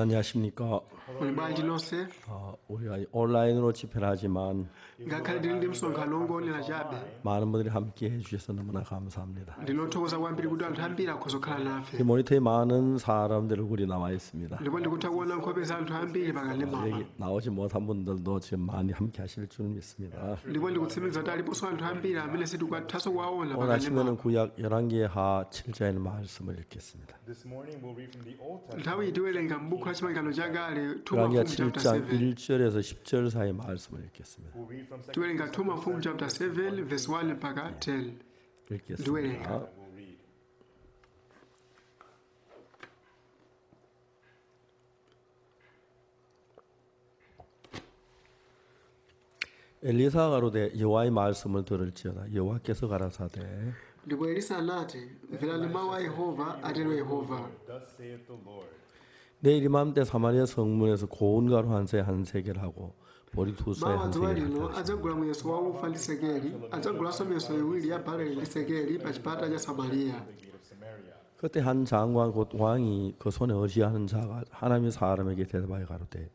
안녕하십니까. Muli bwanji nonse? 우리가 온라인으로 집회를 하지만 Ngakhale tili ndi msonkhano ongoonera chabe, 많은 분들이 함께 해주셔서 너무나 감사합니다. Ndinothokoza kwambiri kuti anthu ambiri akhoza kukhala 이 nafe. 모니터에 많은 사람들 얼굴이 나와 있습니다. Ndipo ndikutha kuona nkhope za anthu ambiri pakanema. 여기 나오지 못한 분들도 지금 많이 함께 하실 줄 믿습니다. Ndipo ndikutsimikiza kuti aliponso anthu ambiri amene sitikuthanso kuwaona 오늘 pakanema. 아침에는 구약 열왕기하 7장의 말씀을 읽겠습니다. This morning we'll read from the Old Testament, Nthawi iyi tiwerenga m'buku la Chipangano Chakale, 2 열왕기하 Mafumu chapter 7장 7. 1절에서 10절 사이 말씀을 읽겠습니다. We'll read from 2 Tiwerenga 2 Mafumu chapter 7 verse 1 mpaka 10. 읽겠습니다. ndiwerenga. We'll read. 엘리사가 가로되 여호와의 말씀을 들을지어다. 여호와께서 가라사대 Ndipo Elisa anati, mverani mawu a Yehova, atero Yehova. Thus saith the Lord. 내일 이맘때 사마리아 성문에서 고운 가루 한 세에 한 세겔하고 보리 두 세에 Mawa 한 dzuwa 세겔 lino 하라. adzagula muyeso wa ufa ndi sekeli, adzagulanso miyeso iwiri ya barele ndi sekeli pa chipata cha Samariya. The gate of Samaria. 그때 한 장관 곧 왕이 그 손에 의지하는 자가 하나님의 사람에게 대답하여 가로되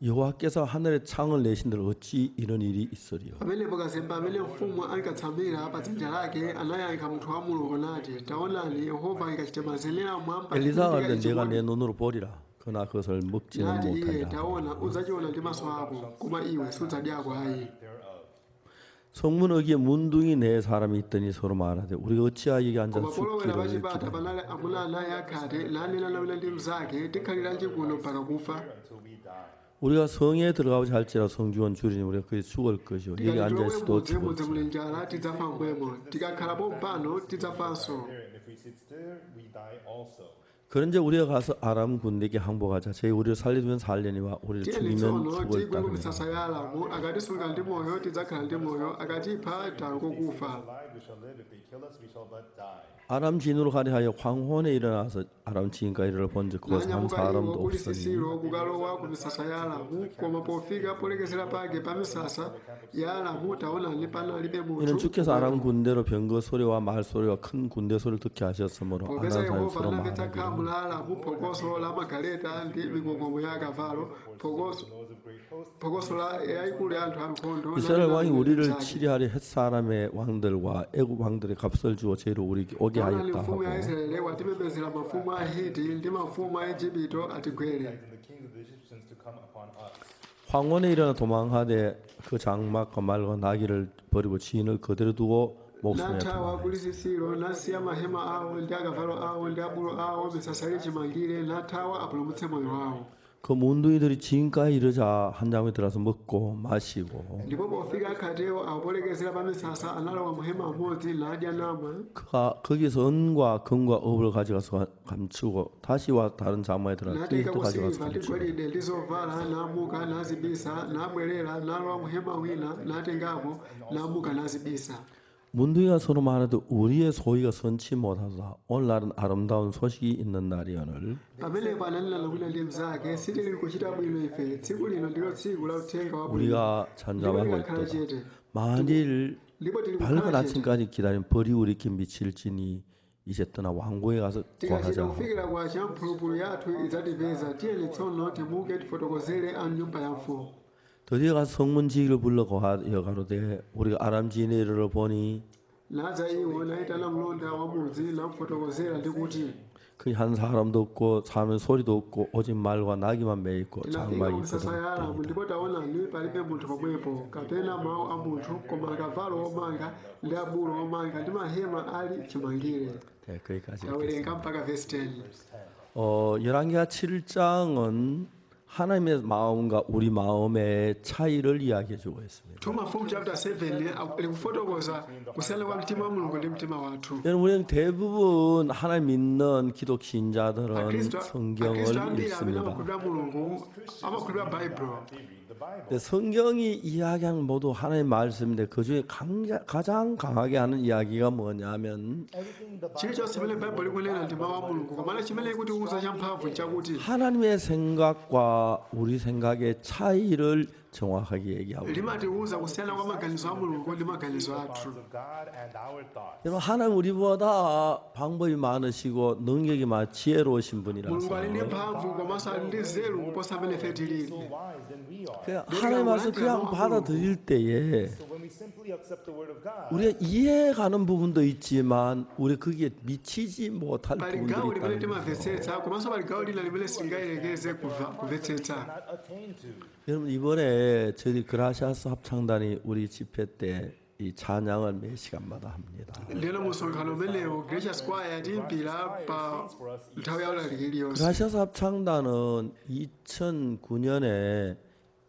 여호와께서 하늘에 창을 내신들 어찌 이런 일이 있으리요. Pamenepo kazembe amene mfumu ankatsamira pa dzanja lake anayankha munthu wa Mulungu nati, taonani, Yehova angachite mazenera mmwamba 엘리사가 ndi 가로되 kuika 내가 내 chikondi. 눈으로 보리라. 그러나 그것을 먹지는 Nati iye, 못하리라. taona, udzachiona ndi maso ako, koma iwe sudzadyako ayi. Thereof. 성문 어귀에 문둥이 네 사람이 있더니 서로 말하되 우리가 어찌하여 여기 앉아 Koma polowera pa 죽기를 chipata 기다리냐. panali amuna anayi akhate, nanena wina ndi mnzake, tikhaliranji kuno mpaka kufa? Until we die. 우리가 성에 들어가고자 할지라 성중은 주리니 우리가 거기 죽을 것이요 여기 Tikati 앉아 tilowe 있어도 mudzi, 죽을 mudzi muli njala, tidzafa momwemo. Tikakhala pompano, tidzafanso. There, and if we sit still, we die also. 그런즉 우리가 가서 아람 군대에게 항복하자. 저희 우리를 살리면 살려니와 우리를 Tiyeni 죽이면 tsono 죽을 tigwe ku 따름이라. misasa ya Aramu, akatisunga ndi moyo tidzakhala ndi moyo, akatipha tangokufa. Alive we shall live, if they kill us, we shall but die. 아람 진으로 가려 하여 황혼에 일어나서 아람 진까지 이르러 본즉 그곳에 한 Nanyamuka iwo 사람도 kuli 없으니 sisiro kukalowa ku misasa ya Aramu, koma pofika polekezera pake pa misasa ya Aramu taonani panalibe 이는 munthu. 주께서 아람 군대로 병거 소리와 말 소리와 큰 군대 소리를 듣게 하셨으므로 아람 Popeza 사람이 Yehova 서로 anamvetsa 말하기를 khamu la Aramu phokoso la magaleta ndi mikokomo ya akavalo, phokoso Those of great hosts, phokoso la yayikulu ya anthu ankhondo. 이스라엘 nanena 왕이 wina ndi 우리를 mnzake. 치리하려 헷 사람의 왕들과 애굽 왕들의 값을 주어 저희로 우리에게 오게 Taonani 하였다 mfumu 하고 ya Israeli watimemezera mafumu a Hiti ndi mafumu a Igupto atigwere. and the kings of the Egyptians to come upon us. 황혼에 일어나 도망하되 그 장막과 말과 나귀를 버리고 지인을 그대로 두고 목숨에 Nathawa 도망하였다. kuli sisiro nasiya mahema awo ndi akavalo awo ndi abulu awo misasa ili chimangire, nathawa apulumutse moyo wawo. 그 문둥이들이 지인까지 이르자 한 장에 들어서 먹고 마시고 Ndipo pofika akhatewo apolekezera pa misasa analowa muhema amodzi nadya namwa. 그가 거기서 은과 금과 업을 가져가서 감추고 다시 와 다른 장막에 들어가 Natenga 또 가져가서 siliva ndi 감추고 golide ndi zovala namuka nazibisa, nabwerera nalowa muhema wina natengapo namuka nazibisa. 문둥이가 서로 말하되 우리의 소위가 선치 못하다. 오늘날은 아름다운 소식이 있는 날이오늘 Pamenepo ananena wina ndi mnzake, sitili kuchita bwino ife, tsiku lino ndilo tsiku la uthenga wabwino, 우리가 ndipo 잠잠하고 tikakhala 있도다. chete, 만일 ndipo tili 밝은 kukhala chete. 아침까지 기다린 벌이 우리에게 미칠지니 이제 떠나 왕궁에 가서 Tikachita 고하자. kufikira kwacha mphulupulu yathu idzatipeza. Tiyeni tsono timuke tifotokozere a nyumba ya mfumu. 드디어 가서 성문지기를 불러 고하여 가로되 우리가 아람 진에 이르러 보니 Nadza iwo nayitana mlonda wa mudzi namfotokozera ndi kuti, 그 한 사람도 없고 사는 소리도 없고 오직 말과 나귀만 매 있고 tinafika 장막이 ku misasa ya Aramu 그대로 ndipo taonani palibe munthu pomwepo kapena mawu a munthu, koma akavalo omanga ndi abulu omanga ndi mahema ali chimangire. 네, 거기까지 읽겠습니다. Tawerenga mpaka verse 10. 열왕기하 7장은 하나님의 마음과 우리 마음의 차이를 이야기해 주고 있습니다. 2 Mafumu chapter 7 likufotokoza kusiyana kwa mtima wa Mulungu ndi mtima wathu. 여러분 우리는 대부분 하나님 믿는 기독 신자들은 Akhristu 성경을 ambiri amene 읽습니다. amakhulupirira Mulungu amakhulupirira Baibulo. They read the Bible. 근데 성경이 이야기하는 모두 하나님의 말씀인데 그 중에 가장 강하게 하는 이야기가 뭐냐면 Everything the Bible Chilichonse chimene Baibulo likunena ndi mawu a Mulungu, komano chimene ikutiuza champhamvu nchakuti 하나님의 생각과 생각과 우리 생각의 차이를 정확하게 얘기하고 있습니다. Limatiuza kusiyana kwa maganizo a Mulungu ndi maganizo The athu. thoughts of God and our thoughts. 여러분 하나님 우리보다 방법이 많으시고 능력이 많 지혜로우신 Mulungu ali ndi 분이라서 mphamvu komanso ali ndi nzeru kuposa amene ife So tilili. wise than we are. 그냥 하나님 말씀 그냥 받아들일 때에 So when we simply accept the word of God, 우리가 이해가는 부분도 있지만 우리 거기에 미치지 못할 Pali gawo 부분들이 limene 있다는 거죠. timamvetsetsa komanso pali gawo lina limene sitingayerekeze kumvetsetsa. not attain to. 여러분 이번에 저희 그라시아스 합창단이 우리 집회 때 이 찬양을 매 시간마다 합니다. Lero musonkhano umenewo Gracious Choir tiyimbira pa nthawi ya ulaliki iliyonse. 그라시아스 합창단은 2009년에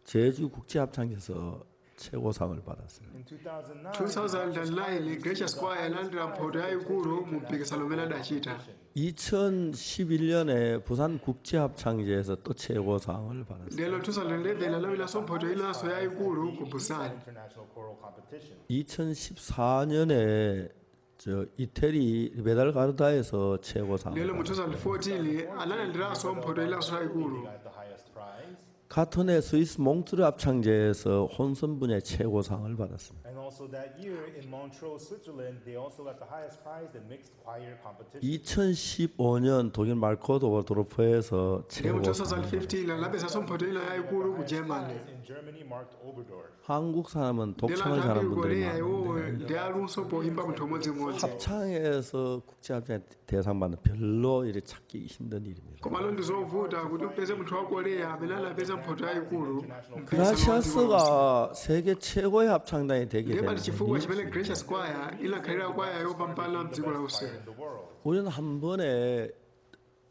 제주 국제합창에서 최고상을 받았습니다. In 2009, 2009 Gracious Choir inalandira mphoto yayikulu mu mpikisano umene adachita. 2011년에 부산 국제합창제에서 또 최고상을 받았습니다. Lero 2011 anawinanso mphoto inanso yayikulu ku Busan. International Choral Competition. 2014년에 저 이태리 베달가르다에서 최고상을 Lero mu 받았습니다. 2014 analandiranso mphoto inanso yayikulu. Got the highest prize. 같은 해 스위스 몽트르 합창제에서 혼선 분야 최고상을 받았습니다. And also that year in Montreux, Switzerland, they also got the highest prize in mixed choir competition. 2015년 독일 마르크트도르프에서 Lero mu 최고상. 2015 anapezanso mphoto ina yayikulu ku Germany. In Germany, marked Oberdorf. 한국 사람은 Lero 독창을 anthu 잘하는 ambiri 분들이 Korea iwo 많은데 ndi aluso poimba munthu umodzimodzi. 합창에서 국제합창 대상 받는 별로 이렇게 찾기 힘든 일입니다. Komano ndi zovuta kuti upeze munthu wa Korea amene anapeza mphoto yayikulu. 그라시아스가 세계 최고의 합창단이 되게 Ndiye 되는 pali chifukwa 이유. chimene Gracious Choir inakhalira kwaya yopambana mdziko lonse. In the world. 우리는 한 번에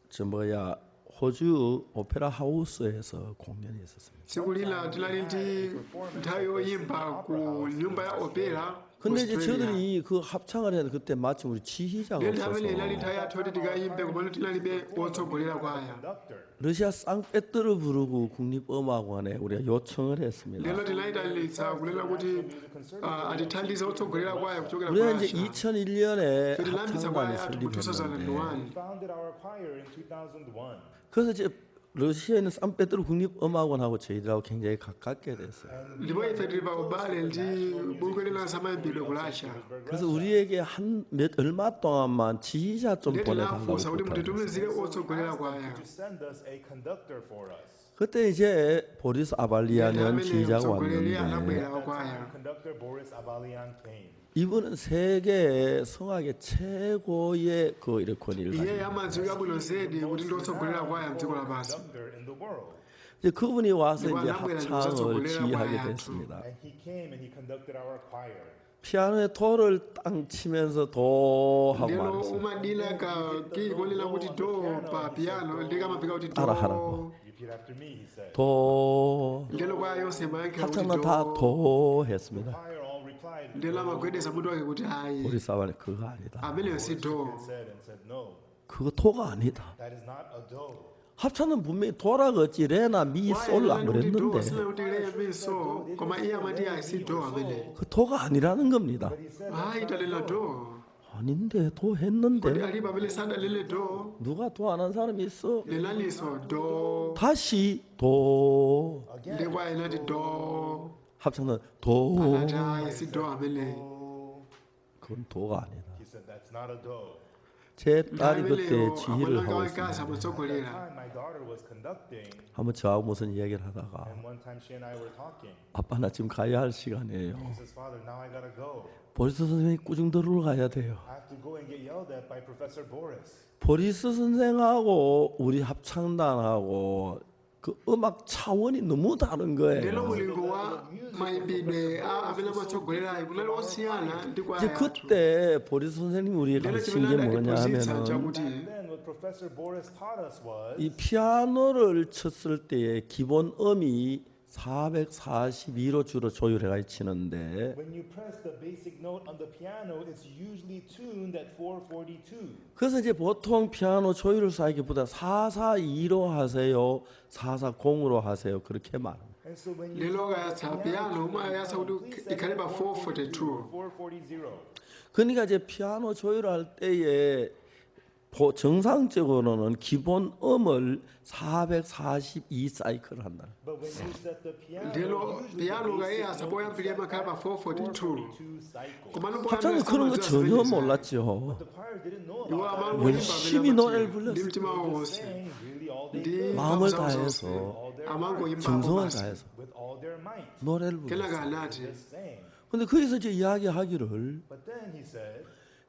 저 뭐야 호주 오페라 하우스에서 공연이 있었습니다. Tsiku lina tinali ndi nthawi yoyimba ku nyumba ya opera ku 근데 이제 Australia. 저들이 그 합창을 했는데 그때 마침 우리 지휘자가 Ndiye nthawi imene inali 없어서 nthawi yathu yoti tikayimbe komano tinalibe wotsogolera kwaya. Conductor. 러시아 쌍빼뜨를 부르고 국립음악원에 우리가 요청을 했습니다. Lero tinayitanitsa kunena kuti atithandize wotsogolera kwaya kuchokera ku 우리가 이제 Russia. 2001년에 Tinayambitsa 합창단을 kwaya yathu mu 설립했는데 2001. We founded our choir in 2001. 그래서 이제 러시아에 있는 상페테르 국립음악원하고 저희들하고 굉장히 가깝게 됐어요. Ndipo ife tili pa ubale ndi bungwe lina lamayimbidwe ku Russia. 그래서 우리에게 한 몇 얼마 동안만 지휘자 좀 Ndiye 보내달라고 tinafunsa kuti 부탁했어요. mutitumizire wotsogolera kwaya. To send us a conductor for us. 그때 이제 보리스 Nthawi 아발리아는 imeneyo 지휘자가 mtsogoleri 왔는데 anabwera wa kwaya. Conductor Boris Avalian came. 이분은 세계 성악의 최고의 그 이렇게 권위를 Iye 가지고 amadziwika bwino zedi kuti ndi wotsogolera kwaya mdziko lapansi. Conductor in the world. 이제 그분이 와서 이거 이제 안나무에는 합창을 무슨 지휘하게 소리야, 됐습니다. And he came and he conducted our choir. 피아노에 도를 땅 치면서 도 하고 Lero 말했어요. umadila ka key konena kuti do pa piano ndikamafika kuti do. 따라하라고. Repeat after me, he said. 도 Ndelo kwaya yonse imayankhira kuti 합창단 do. 다 도 했습니다. Choir all replied, Ndelo amagwedeza mutu wake kuti ayi. 우리 사반이 그거 아니다. Ameneyo si do. said and said, no, 그거 도가 아니다. that is not a do. 합창은 분명히 도라겠지 레나 미 Kwaya 솔 안 inali kuti do 그랬는데 sinali kuti re mi so koma iye amati ayi si do amene. 그 도가 아니라는 겁니다. Ayi talena do. 아닌데 도 Kodi 했는데 alipo amene sadalele do. 누가 도 안 한 사람이 있어? Lenalinso do. 다시 도 Ndi kwaya inati do. 합창은 도 Anati ayi si do amene. 그건 도가 아니다. He said, that's not a do. 제 딸이 Nthawi 그때 imeneyo 지휘를 amuna 하고 wakazi 있습니다. amatsogolera. Time my daughter was conducting, 한번 저하고 무슨 이야기를 하다가 and one time she and I were talking. 아빠 나 지금 가야 할 시간이에요. He says, Father, now I gotta go. 보리스 선생님이 꾸중들으러 가야 돼요. I have to go and get yelled at by Professor Boris. 보리스 선생하고 우리 합창단하고 그 음악 차원이 너무 다른 Lero 거예요. mulingo wa mayimbidwe a amene amatsogolerayo kunali osiyana ndi kwaya 이제 yathu. 그때 보리스 선생님이 우리에게 Lero 가르친 게 chimene 뭐냐 adatiphunzitsa 하면은 chakuti Then what Professor Boris taught us was 이 피아노를 쳤을 때의 기본 음이 442로 주로 조율해가 치는데 when you press the basic note on the piano, it's usually tuned at 442. 그래서 이제 보통 피아노 조율을 쌓기보다 442로 하세요, 440으로 하세요 그렇게 말합니다. And so when you lero ukayatsa piano umayatsa kuti ikhale pa 442. 440. 그러니까 이제 피아노 조율할 때에 정상적으로는 기본 음을 442 사이클을 한다. But when you set the piano, Ndelo usually the piano basic ukayiyasa note poyambirira is set imakhala pa at 442. 442 cycles. Komano 합창은 poyambirira 그런 거 samadziwa 전혀 zimenezi. 몰랐죠. The choir didn't know iwo about that. amangoyimba 열심히 amene 노래를 amadziwa ndi 불렀어요. mtima wawo wonse Sang really all they ndi could, 마음을 mphamvu zawo zonse 다해서 all their heart, amangoyimbapo 정성을 basi 다해서 with all their might. 노래를 불렀어요. kenaka anati Just sang. 근데 거기서 이제 이야기하기를 But then he said,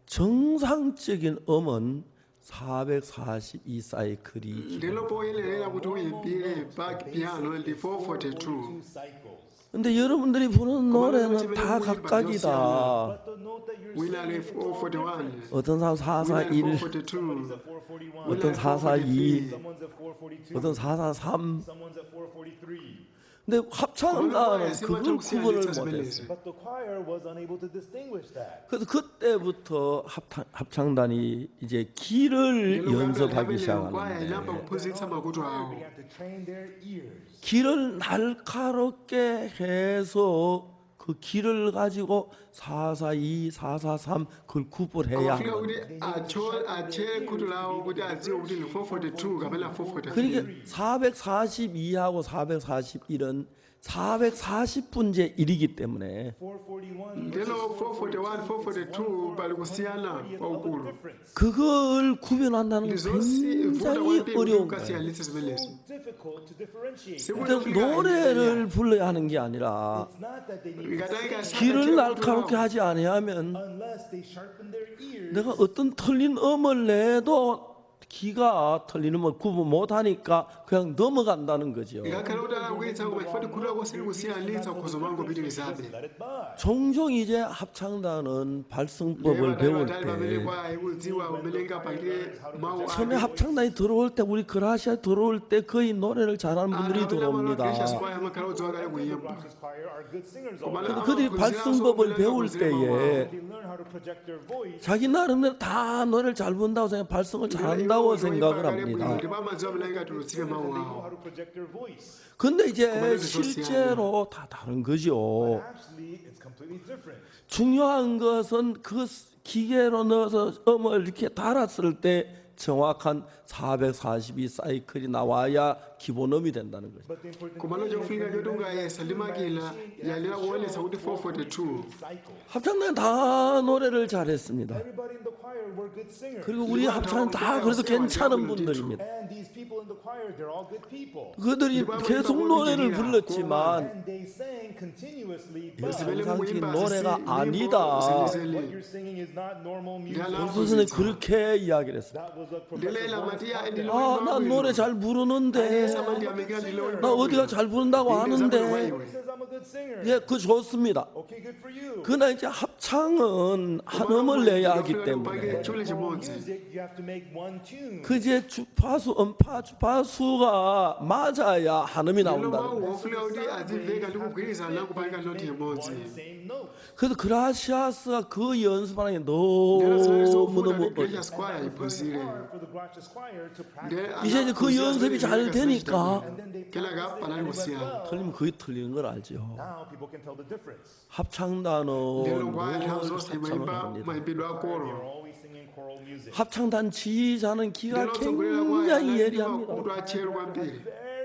정상적인 음은 442 사이클이 ndilo poyenerera kuti uyimbire pa piano ndi 442 42 cycles. 근데 여러분들이 부르는 노래는 다 각각이다. But the note that you're wina ali singing, it's all 441 different. 어떤 사람 wina ali 441, 442 Someone's at 441. 어떤 442, Someone's at 442. 어떤 443. Someone's at 443. 근데 합창단은 그걸 구분을 못했어요. zimenezi But the choir was unable to distinguish that. 그래서 그때부터 합창단이 이제 기를 연습하기 kwaya 시작하는데 inayamba kuphunzitsa makutu Choir awo began to train their ears. 귀를 날카롭게 해서 그 귀를 가지고 442, 443 그걸 구분해야 amafika 하는 거예요. kuti atchere khutu lawo kuti adziwe kuti ndi 442 kapena 443 그러니까 442하고 441은 440분의 1이기 때문에 441 ndelo 441 442 pali kusiyana versus 442 is kwaukulu difference. 그걸 구별한다는 건 ndizovuta 굉장히 kwambiri kuti 어려운 거예요. ukasiyanitse zimenezi So difficult to differentiate. Sikuti 근데 노래를 불러야 하는 게 아니라 It's not that they need to ikatayika sing 귀를 날카롭게 하지 아니하면 unless they sharpen their ears. 내가 어떤 틀린 음을 내도 귀가 틀린 음을 구분 못하니까 그냥 넘어간다는 거죠. ikakhala kuti alakwitsa koma chifukwa khutu lako silikusiyanitsa ukhoza mangopitirizabe Let it by. 종종 이제 합창단은 발성법을 배울 patali pamene 때 kwaya ikudziwa umene ingapangire mawu 처음에 ake 합창단이 들어올 때 우리 그라시아 들어올 때 거의 노래를 잘하는 분들이 들어옵니다. gracious choir amakhala odziwa kale The kuyimba Roxas choir are good singers Koma already. 근데 그들이 발성법을 배울 때에 They learn how to project their voice. 자기 나름대로 다 노래를 잘 부른다고 생각, 발성을 잘한다고 생각을 합니다. ndipo amadziwa amene angatulutsire mawu They know awo how to project their voice. 근데 이제 실제로 다 다른 거죠. Actually, it's completely different. 중요한 것은 그 기계로 넣어서 음을 이렇게 달았을 때 정확한 442 사이클이 나와야 기본음이 된다는 거죠. But the important komano thing is chofunika when you choti ungayesa ndi makina yalira kuonetsa kuti 442 cycle. 합창단 다 노래를 잘했습니다. Everybody in the choir were good singers. 그리고 우리 합창은 다 그래도 괜찮은 분들입니다. And these people in the choir, they're all good people. 그들이 계속 노래를 불렀지만 And they sang continuously, but zimene 정상적인 mukuyimba 노래가 nyimbo 아니다. what zenizeni you're singing is not normal music. 선생님 그렇게 이야기를 했어요. That was what Professor ndilela Lawrence matiya taught them. 아, 난 노래 잘 부르는데 samandiyamikira ndilo 나 어디가 잘 부른다고 하는데 He says, I'm a good singer. 예, 그 좋습니다. Okay, good for you. 그러나 이제 합창은 한 음을 내야 하기 때문에 chule chimodzi Music, you have to make one tune. 그 이제 주파수 음파 주파수가 맞아야 한 음이 ndilo 나온다는 거예요. mawu ofunika kuti azimveka ndi kugwirizana kupanga noti imodzi One same note. 그래서 그라시아스가 그 연습하는 게 ndelo zimene 너무 zofuna 너무 ndi 어려워요. gracious choir iphunzire Hard for the Gracious choir to practice. 이제 이제 그 연습이 잘 되니까 And then they kenaka practiced it panali and it went kusiyana well. 틀리면 거의 틀리는 걸 알죠. Now people can tell the difference. 합창단은 ndelo kwaya 늘 nthawi zonse 합창을 imayimba 합니다. mayimbidwe akolo They're always singing choral music. 합창단 지휘자는 귀가 ndelo otsogolera kwaya 굉장히 anali ndi 예리합니다. makutu atcheru kwambiri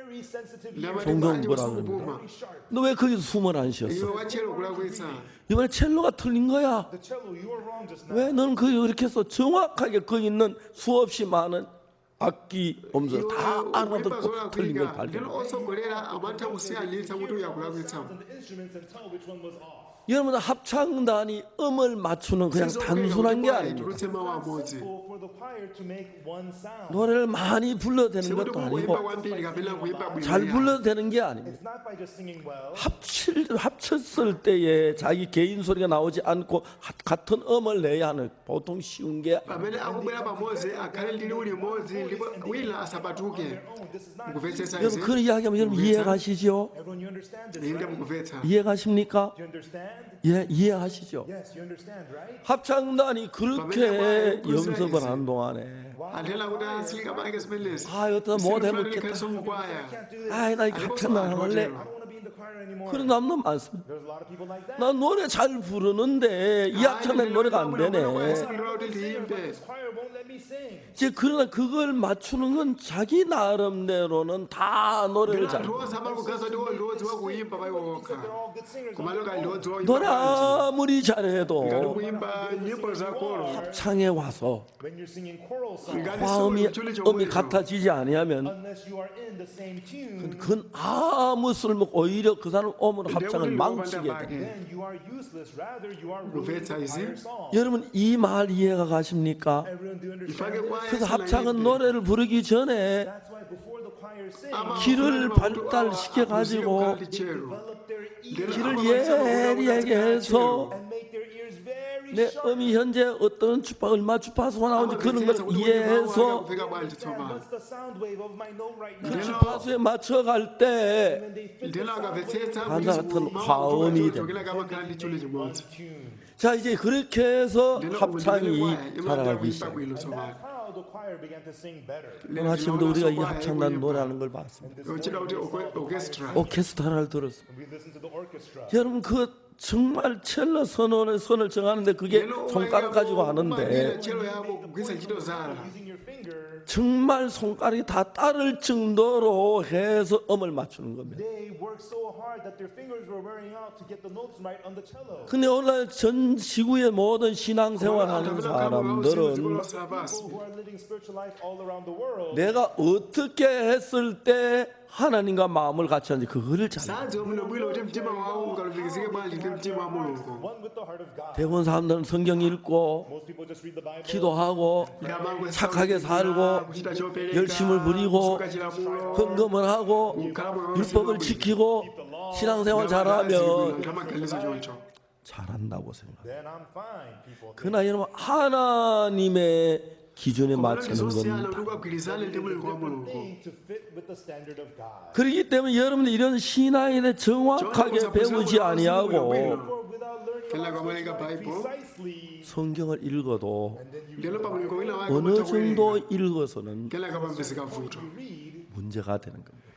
Very sensitive ndi ears. amati 종종 bwanji 뭐라 usukupuma Very sharp. 너 왜 거기서 숨을 안 쉬었어? iwe watchero kulakwitsa 이번에 첼로가 틀린 거야. The cello, you are wrong just now. 왜 너는 거기 그렇게 해서 정확하게 거기 있는 수없이 많은 악기 음성 다 iwe 알아듣고 틀린 걸 zolakwika 발견. ndelo otsogolera amatha kusiyanitsa kuti uyu akulakwitsa And the instruments and tell which one was off. 여러분 합창단이 음을 맞추는 그냥 단순한 게 아닙니다. tulutse mawu amodzi Simple for the choir to make one sound. 노래를 많이 불러야 되는 sikuti 것도 kungoyimba 아니고 kwambiri kapena kuyimba 잘 bwino 불러도 되는 게 아닙니다. It's not by just singing well. 합쳤을 때에 자기 개인 소리가 나오지 않고 같은 음을 내야 하는 보통 쉬운 게 pamene akubwera pamodzi akhale ndi liwu limodzi ndipo wina asapatuke Their own. This is not. mukumvetsetsa 여러분 izi 그런 이야기하면 여러분 이해가시죠? Everyone, you understand this, inde right? mukumvetsa 이해가십니까? Do you understand? 예, 이해하시죠? Yes, you understand, right? 합창단이 그렇게 연습을 하는 동안에 anthena kuti asilika pange zimenezi 아, 여기다 못 해먹겠다. sikhalenso mukwaya Can't do this. 아이, 나 이거 합창단 안 할래. I don't want to be in the choir anymore. 그런 사람도 많습니다. There's a lot of people like that. 나 노래 잘 부르는데 이 합창단 노래가 안 되네. Kuti ndiyimbe. This choir won't let me sing. 이제 그러나 그걸 맞추는 건 자기 나름대로는 다 노래를 잘. Anthu onse amakugaza ndi ndodziwa kuyimba pa iwo okha. They're all good singers. Komano kali ndodziwa kuyimba 노래 bwanji. 아무리 Ngati 잘해도 kuyimba nyimbo za kolo. 합창에 와서 When you're singing choral songs, Ngati 화음이 suli chuli 음이 chomwecho. 같아지지 아니하면 unless you are in the same tune, 그건 아무 쓸모 오히려 그 사람 오면 합창을 Ndekuti 망치게 ndikupanda 돼. pake. then you are useless. Rather, you are ruining Kumvetsa the izi? entire song. 여러분 이 말 이해가 가십니까? Everyone do understand Ifake this? kwaya 그래서 합창은 sinaimbe. 노래를 부르기 전에 That's why before the choir sings, Ama- 귀를 발달시켜 가지고 they develop their ears 귀를 예리하게 해서 and make their ears very 내 sharp. 음이 현재 어떤 주파 얼마 주파수가 나오는지 그런 걸 이해해서 Understand what's the sound wave of my note right 그 now? 주파수에 맞춰갈 때 And they fit the Ndena sound wave akamvetsetsa 반사 같은 화음이 됩니다. kamakhala chule chimodzi. tune. 자 이제 그렇게 해서 Ndena 합창이 kwaya 자라가기 kuimba 시작합니다. bwino And tsopano. that's how the choir began to sing better. 오늘 아침도 우리가 이 합창단 노래하는 걸 봤습니다. Ochita kuti orchestra. 오케스트라를 들었습니다. We listened to the orchestra. 여러분 그 정말 첼로 선언의 선을 정하는데 그게 손가락 가지고 하는데 chelo yako kugwisa ntchito zala. Using your finger, 정말 손가락이 다 따를 정도로 해서 음을 맞추는 겁니다. they worked so hard that their fingers were wearing out to get the notes right on the cello. 근데 오늘날 전 지구의 모든 신앙생활하는 사람들은 People who are living spiritual life all around the world, 내가 어떻게 했을 때 하나님과 마음을 같이 하는지 그거를 잘 알아요. Sadziwa bwinobwino kuti mtima wawo ungalumikizike bwanji ndi mtima wa Mulungu. one with the heart of God. 대부분 사람들은 성경 읽고 Most people just read the Bible, 기도하고 Ndamango 착하게 살고 kuchita chopereka, 열심을 부리고 kusuka chilamulo, 헌금을 하고 kukhala moyo 율법을 지키고 신앙생활 잘하면 ndamaganizo choncho. 잘한다고 생각해요. then I'm fine, people. think. 그러나 여러분 하나님의 기준에 맞추는 zosiyana 건 kuti ukagwirizane ndi mulungu wa Mulungu. Thing to fit with the standard of God. 그렇기 때문에 여러분들 이런 신앙에 대해 정확하게 배우지 아니하고 Therefore, without learning Kela about kwamalenga spiritual life Bible. precisely, 성경을 읽어도 Ndelo pa mulungu wina wake 어느 umatha 정도 kuwerenga. 읽어서는 Kela kapamveseka vuto. 문제가 되는 겁니다.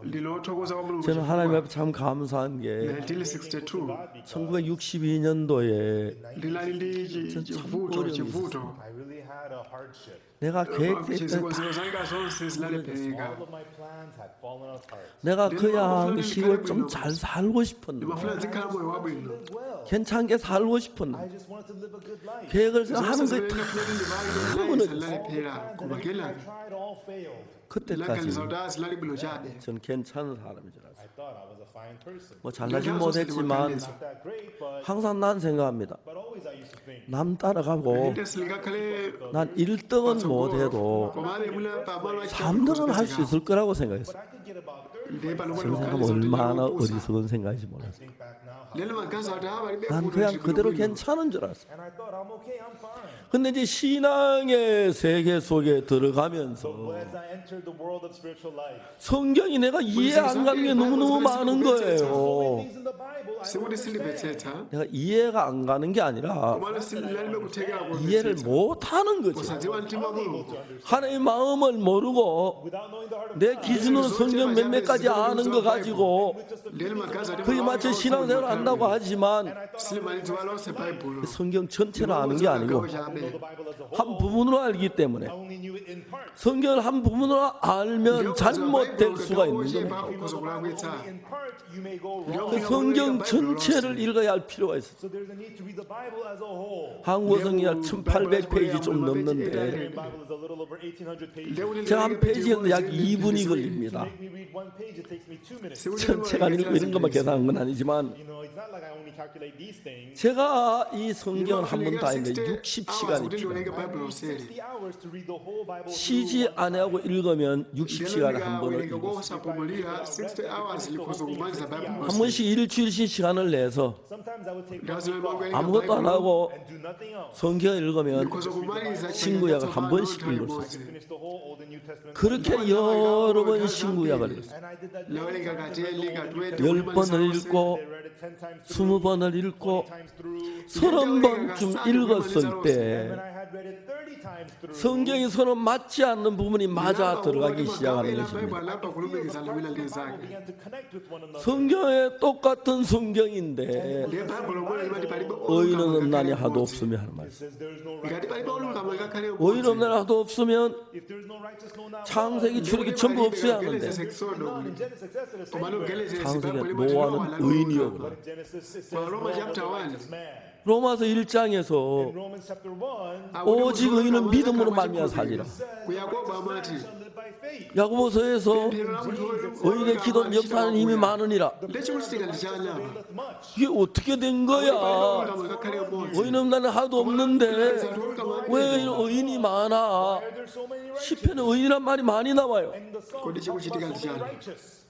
Ndinothokoza kwa Mulungu 저는 하나님 chifukwa 앞에 참 감사한 게 1962 1962년도에 ndinali ndi chivuto 어려움이 chivuto. I really had a hardship. 내가 계획했던 Chizikonzero zanga zonse zinalephera. All of my plans had fallen apart. 내가 그냥 시골 좀 잘 살고 싶었는데 Ndimafuna ndizikhala moyo wabwino. Live well. 괜찮게 살고 싶었는데 I just wanted to live a good life. 계획을 하는 Zonse 게 zimene 다 ndinafuna kuti 무너졌어. ndipange zinalephera. Plans Koma and everything kela I tried all failed. 그때까지 ndinaganiza kuti azinali bwino chabe. 전 괜찮은 사람인 줄 알았어요. I thought I was a fine person. 뭐 잘나진 못했지만 Not that great, but 항상 난 생각합니다. but always I used to think 남 따라가고 Inde sindingakhale 난 1등은 못해도 komabe mwina pamalo 3등은 할 수 있을 거라고 생각했어요. but I could get about 30. Ndi pano 지금 생각하면 얼마나 어리석은 생각인지 몰랐어요. Think back now. how- lero magazi ati abalibe 난 그냥 그대로 괜찮은 줄 알았어요. And I thought I'm okay, I'm fine. 근데 이제 신앙의 세계 속에 들어가면서 But as I entered the world of spiritual life, 성경이 내가 이해 안 가는 게 너무너무 많은 so many 거예요. things in the Bible I don't sikuti understand. sindimvetsetsa 내가 이해가 안 가는 게 아니라 komano sindinalibe kuthekera 이해를 kumvetsetsa 못 하는 거죠. kusadziwa mtima wa Mulungu 하나님의 마음을 모르고 Without knowing the heart of 내 God, 기준으로 성경 몇몇 가지 아는 거 가지고 lero magazi ati 그에 맞춰 신앙생활 한다고 하지만 silimalidziwa lonse baibulo 성경 전체를 아는 게 아니고 chabe the Bible as a whole, 한 부분으로 알기 때문에 I only knew it in part. 성경을 한 부분으로 알면 잘못될 수가 있는 겁니다. ukhoza kulakwitsa Only in part you may go wrong. 그 성경 전체를 읽어야 할 필요가 있어요. So there's a need to read the Bible as a whole. 한국어 성경 1800페이지 좀 넘는데 The Bible is a little over 1800 pages. 제가 한 페이지 읽는데 약 2분이 걸립니다. Make me read one page, it takes me 2 minutes. 전체가 아니고 이런 것만 계산한 건 아니지만 You know, it's not like I only calculate these things. 제가 이 성경을 한 번 다 읽는데 60시간이 필요합니다. 60 hours to read the whole Bible. 쉬지 아니하고 읽으면 60시간을 한 번을 읽어요. osapumulira 60 hours likhoza kumaliza 한 baibulo 번씩 일주일씩 시간을 내서 Sometimes I would take Ngazi one week off 아무것도 안 하고 and do nothing else. 성경 읽으면 likhoza kumaliza 신구약을 한 번씩 읽을 수 있어요. Finish the whole Old and New Testament. 그렇게 여러 번 신구약을 읽었어요. And I did that many lawelenga times. I read the katelika Old and New 열 번을 읽고 They read it 10 times through, 20번을 읽고 20 times through. 30번쯤 읽었을 때 When I had read it 30 times through, 성경이 서로 맞지 않는 부분이 맞아 들어가기 시작하는 ena 것입니다. Baibulo anayamba the kulumikizana wina parts ndi of the Bible nzake. began to connect with one another. 성경에 똑같은 성경인데 Ndiye Baibulo lomwe limati palibe 의인은 olungama 없나니 ngakhale 하도 mmodzi. 없으며 하는 It 말씀. says there is no Ngati righteous, palibe no olungama not one. ngakhale 의인 mmodzi. 없나니 하도 없으면 If there is no righteous, no not one. 창세기 출애굽기 전부 없어야 하는데 Genesis, Exodo, None in Genesis, Exodus, komano anywhere. Genesis, 창세기 Bible limati 노아는 Noah anali 의인이요 olungama. But in Genesis, it says Kwa Noah Roma was a chapter 1. righteous man. 로마서 1장에서 In Romans chapter 1, Akuti 오직 munthu 의인은 olungama 믿음으로 adzakhala 말미암아 mwachikhulupiriro. 살리라. says Ku the Yakobo righteous man amati shall live by faith. 야고보서에서 pemphero la munthu 의인의 olungama 기도는 amachita 역사하는 힘이 wakuya. 많으니라. Ndiye chikuchitika ndi chani apa? Availeth much. 이게 어떻게 된 Palibe 거야? olungama ngakhale mmodzi. 의인 없나니 하도 없는데 anthu olungama 왜 alipo. 의인이 많아? Why are there so many righteous? 시편에 의인이란 말이 많이 나와요. And the Psalm kodi talks about chikuchitika so ndi many chani? righteous.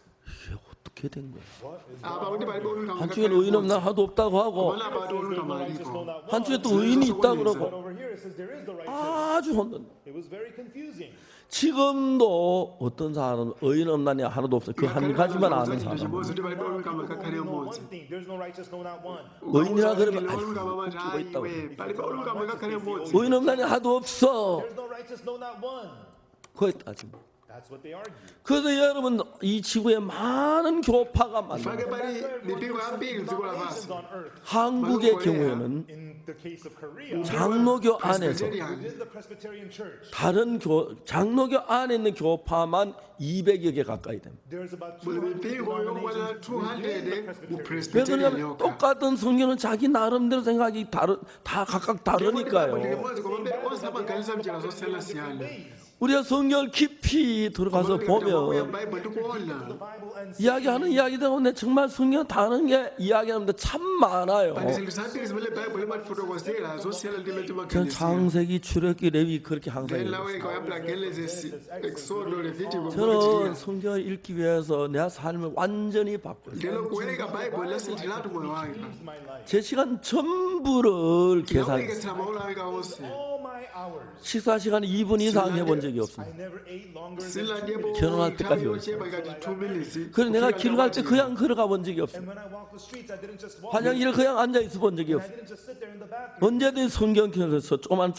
이게 어떻게 된 거야? What is Apa kuti palibe olungama 한쪽에는 ngakhale 의인 mmodzi. 없나 하도 없다고 하고 Komano apa ati There is no olungama righteous, no alipo. not one. 한쪽에 또 의인이 있다 But 그러고 over here it says there is the righteous. 아주 혼돈. It was very confusing. 지금도 어떤 사람은 의인 없나니 하나도 없어. 그 한 가지만 아는 사람. chimodzi kuti palibe olungama ngakhale Only know mmodzi. one thing. There's no righteous, no not one. 의인이라 그러면 아이고, olungama amati 웃기고 있다고. ayiwe palibe olungama ngakhale mmodzi. 의인 없나니 하도 없어. There's no righteous, no not one. 그거에 따지면. That's what they argue. 그래서 여러분 이 지구에 많은 교파가 많아요. Pake pali mipingo yambiri mdziko Denominations lapansi. on earth. 한국의 경우에는 In the case of Korea, 장로교 안에서 Presbyterian. within the Presbyterian Church, 다른 교 장로교 안에 있는 교파만 200여 개 가까이 됩니다. there's about Muli 200 mipingo yokwana denominations within the 200 mu Presbyterian 왜 Presbyterian 그러냐면 yokha. 똑같은 성경은 자기 나름대로 생각이 다르 다 각각 다르니까요. Ndimodzi koma mbere onse amaganiza mnjira zosiyanasiyana. 우리가 성경을 깊이 들어가서 보면 Bible ndikuona The Bible and see 이야기하는 이야기들 가운데 정말 성경 다른 게 이야기하는데 참 많아요. pali zinthu zambiri zimene Bible imatifotokozera zosiyana ndi imene 저는 timaganizira. 창세기, 출애굽기, 레위 그렇게 항상 읽어요. Ndinawerenga kuyambira Genesis, Exodo, Leviticus, 저는 kumapitirira. 성경을 읽기 위해서 내 삶을 완전히 바꿨어요. Ndino kuwerenga Bible lasinthiratu moyo wanga. changed my life. 제 시간 전부를 계산했어요. Ndinawerengetsera maola anga onse. All my hours. 식사 시간 2분 이상 해본 적이 없습니다. I never ate longer than 2 Sinadyepo minutes. 결혼할 때까지 nthawi yochepa ikati 2 minutes. 그래서 내가 kufika 길 갈 때 ndakwatira. 그냥 걸어가 본 적이 없어요. And when I walked the streets, I didn't just walk. 화장실을 그냥 앉아 있어 본 적이 And I 없어요. didn't just sit there in the bathroom. 언제든 성경 켜서 조그만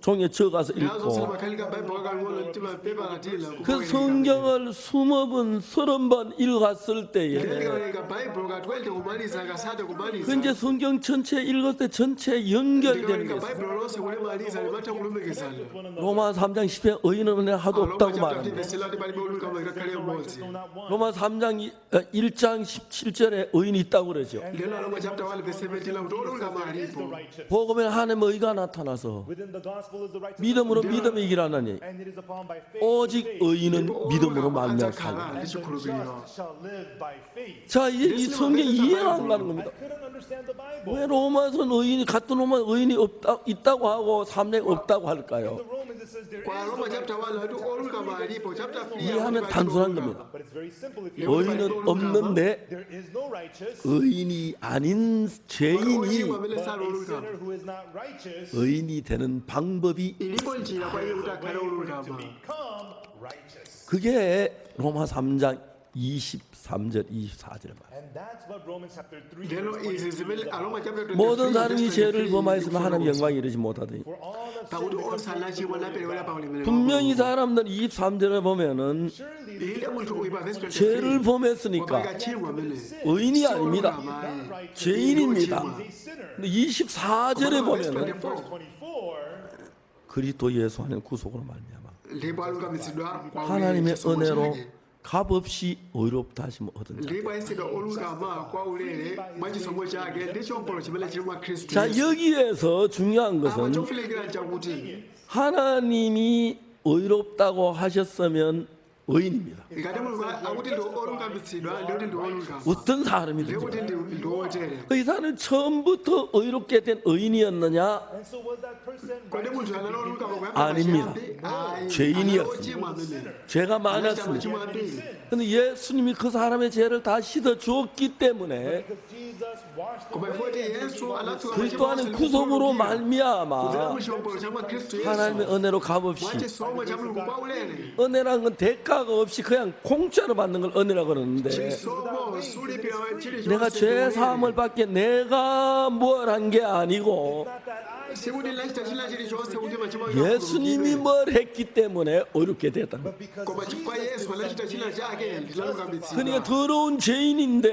종이에 적어서 Nazo 읽고 simakhalika Bible kakang'ono timapepala tila 그 kuwerenga. 성경을 20번, 30번 읽었을 때에 Ndikawerenga Bible ka 20 kumaliza kasate 그 kumaliza. 이제 성경 전체 읽을 때 전체 연결되는 게 Ndikawerenga 있어요. Bible lonse kulimaliza limatha kulumikizana. 로마 3장 10절 의인은 은혜 하도 Roma 없다고 chapter 말합니다. 3 verse 11 palibe olungama ngakhale There's no righteous, mmodzi. no not one. 로마 3장 1장 17절에 의인이 있다고 그러죠. Ndilo Roma chapter 1 verse 17 kuti olungama There is the alipo. righteous. 복음에 하나님의 의가 나타나서 Within the gospel is the righteousness 믿음으로 of God, 믿음이 이기라느니 and it is upon by faith 오직 to faith. 의인은 Ndipo 믿음으로 olungama 말미암아 adzakhala 살리라. ndi And the chikhulupiriro. just shall live by faith. 자 이제 이 성경 이해가 안 가는 I 겁니다. couldn't understand the Bible. 왜 로마서는 의인이 같은 로마 의인이 없다 있다고 하고 3장 없다고 할까요? In the Romans it says there Kwa is Roma the chapter righteous. 1 kuti olungama alipo. Chapter 3 이해하면 akuti palibe 단순한 olungama. 겁니다. But it's very simple if you 의인은 없는데 there is no righteous, 의인이 아닌 죄인이 Ochimwa amene but sali a olungama. sinner who is not righteous 의인이 되는 방법이 Ilipo njira kwa iye kuti akhale way for him to olungama. become righteous. 그게 로마 3장 23절 24절 말. And that's what Romans chapter 3 Ndeno verse izi 23 is zimene about. Aroma chapter 23 모든 사람이 verse 죄를 23 범하였으면 하나님 ikufotokoza. 영광에 이르지 못하더니 For all have sinned Pakuti and come onse short of the anachimwa glory of naperewera pa God. ulemerero wa 분명히 Mulungu. 사람들 23절에 보면은 Surely the Inde munthu uyu pa verse 23 죄를 범했으니까 wapanga chimwa amene 의인이 si 아닙니다. olungama ayi. not righteous 죄인입니다. is a sinner. 근데 24절에 Koma verse 보면은 24 Verse 24, 그리스도 예수 안에 구속으로 말미암아 ndipo alungamitsidwa kwa ulere 하나님의 chisomo 은혜로 chake. 값없이 의롭다 하심을 얻은 자. Ndipo ayesedwa olungama kwa ulere mwa chisomo chake ndi chiwombolo chimene chili mwa Khristu 자 Yesu. 여기에서 중요한 Apa 것은 chofunikira nchakuti 하나님이 의롭다고 하셨으면 의인입니다. ngati Mulungu akuti ndi olungamitsidwa ndikuti ndi olungama 어떤 사람이든지. ndikuti ndi wotere. 이 사람은 처음부터 의롭게 된 의인이었느냐? and so was that person Kodi righteous munthu to anali begin olungama with? kuyamba 아닙니다. pachiyambi? Ayi, 죄인이었습니다. anali ochimwa amene. 죄가 Anachita 많았습니다. machimo ambiri. 근데 예수님이 그 사람의 죄를 다 씻어 주었기 때문에 Because Jesus washed Koma away ifoti and Yesu forgave all his anatsuka 그리스도 machimo 안에 onse 구속으로 ndikukhululukira. Kudzera 말미암아 mu chiwombolo cha mwa Khristu Yesu 하나님의 은혜로 값없이 mwa chisomo cha Mulungu kwa ulere. 은혜란 건 대가가 없이 그냥 공짜로 받는 걸 은혜라고 그러는데 Chisomo sulipira 내가 chilichonse 죄 사함을 받게 내가 뭘 한 게 아니고 It's not that I did Sikuti something ndinachita for china my sins chilichonse kuti forgiven, machimo anga 예수님이 akhululukidwe. 뭘 했기 때문에 의롭게 됐다는 거예요. but because Koma chifukwa Jesus Yesu did anachita something, china I chake am justified. 그러니까 ndinalungamitsidwa. 더러운 죄인인데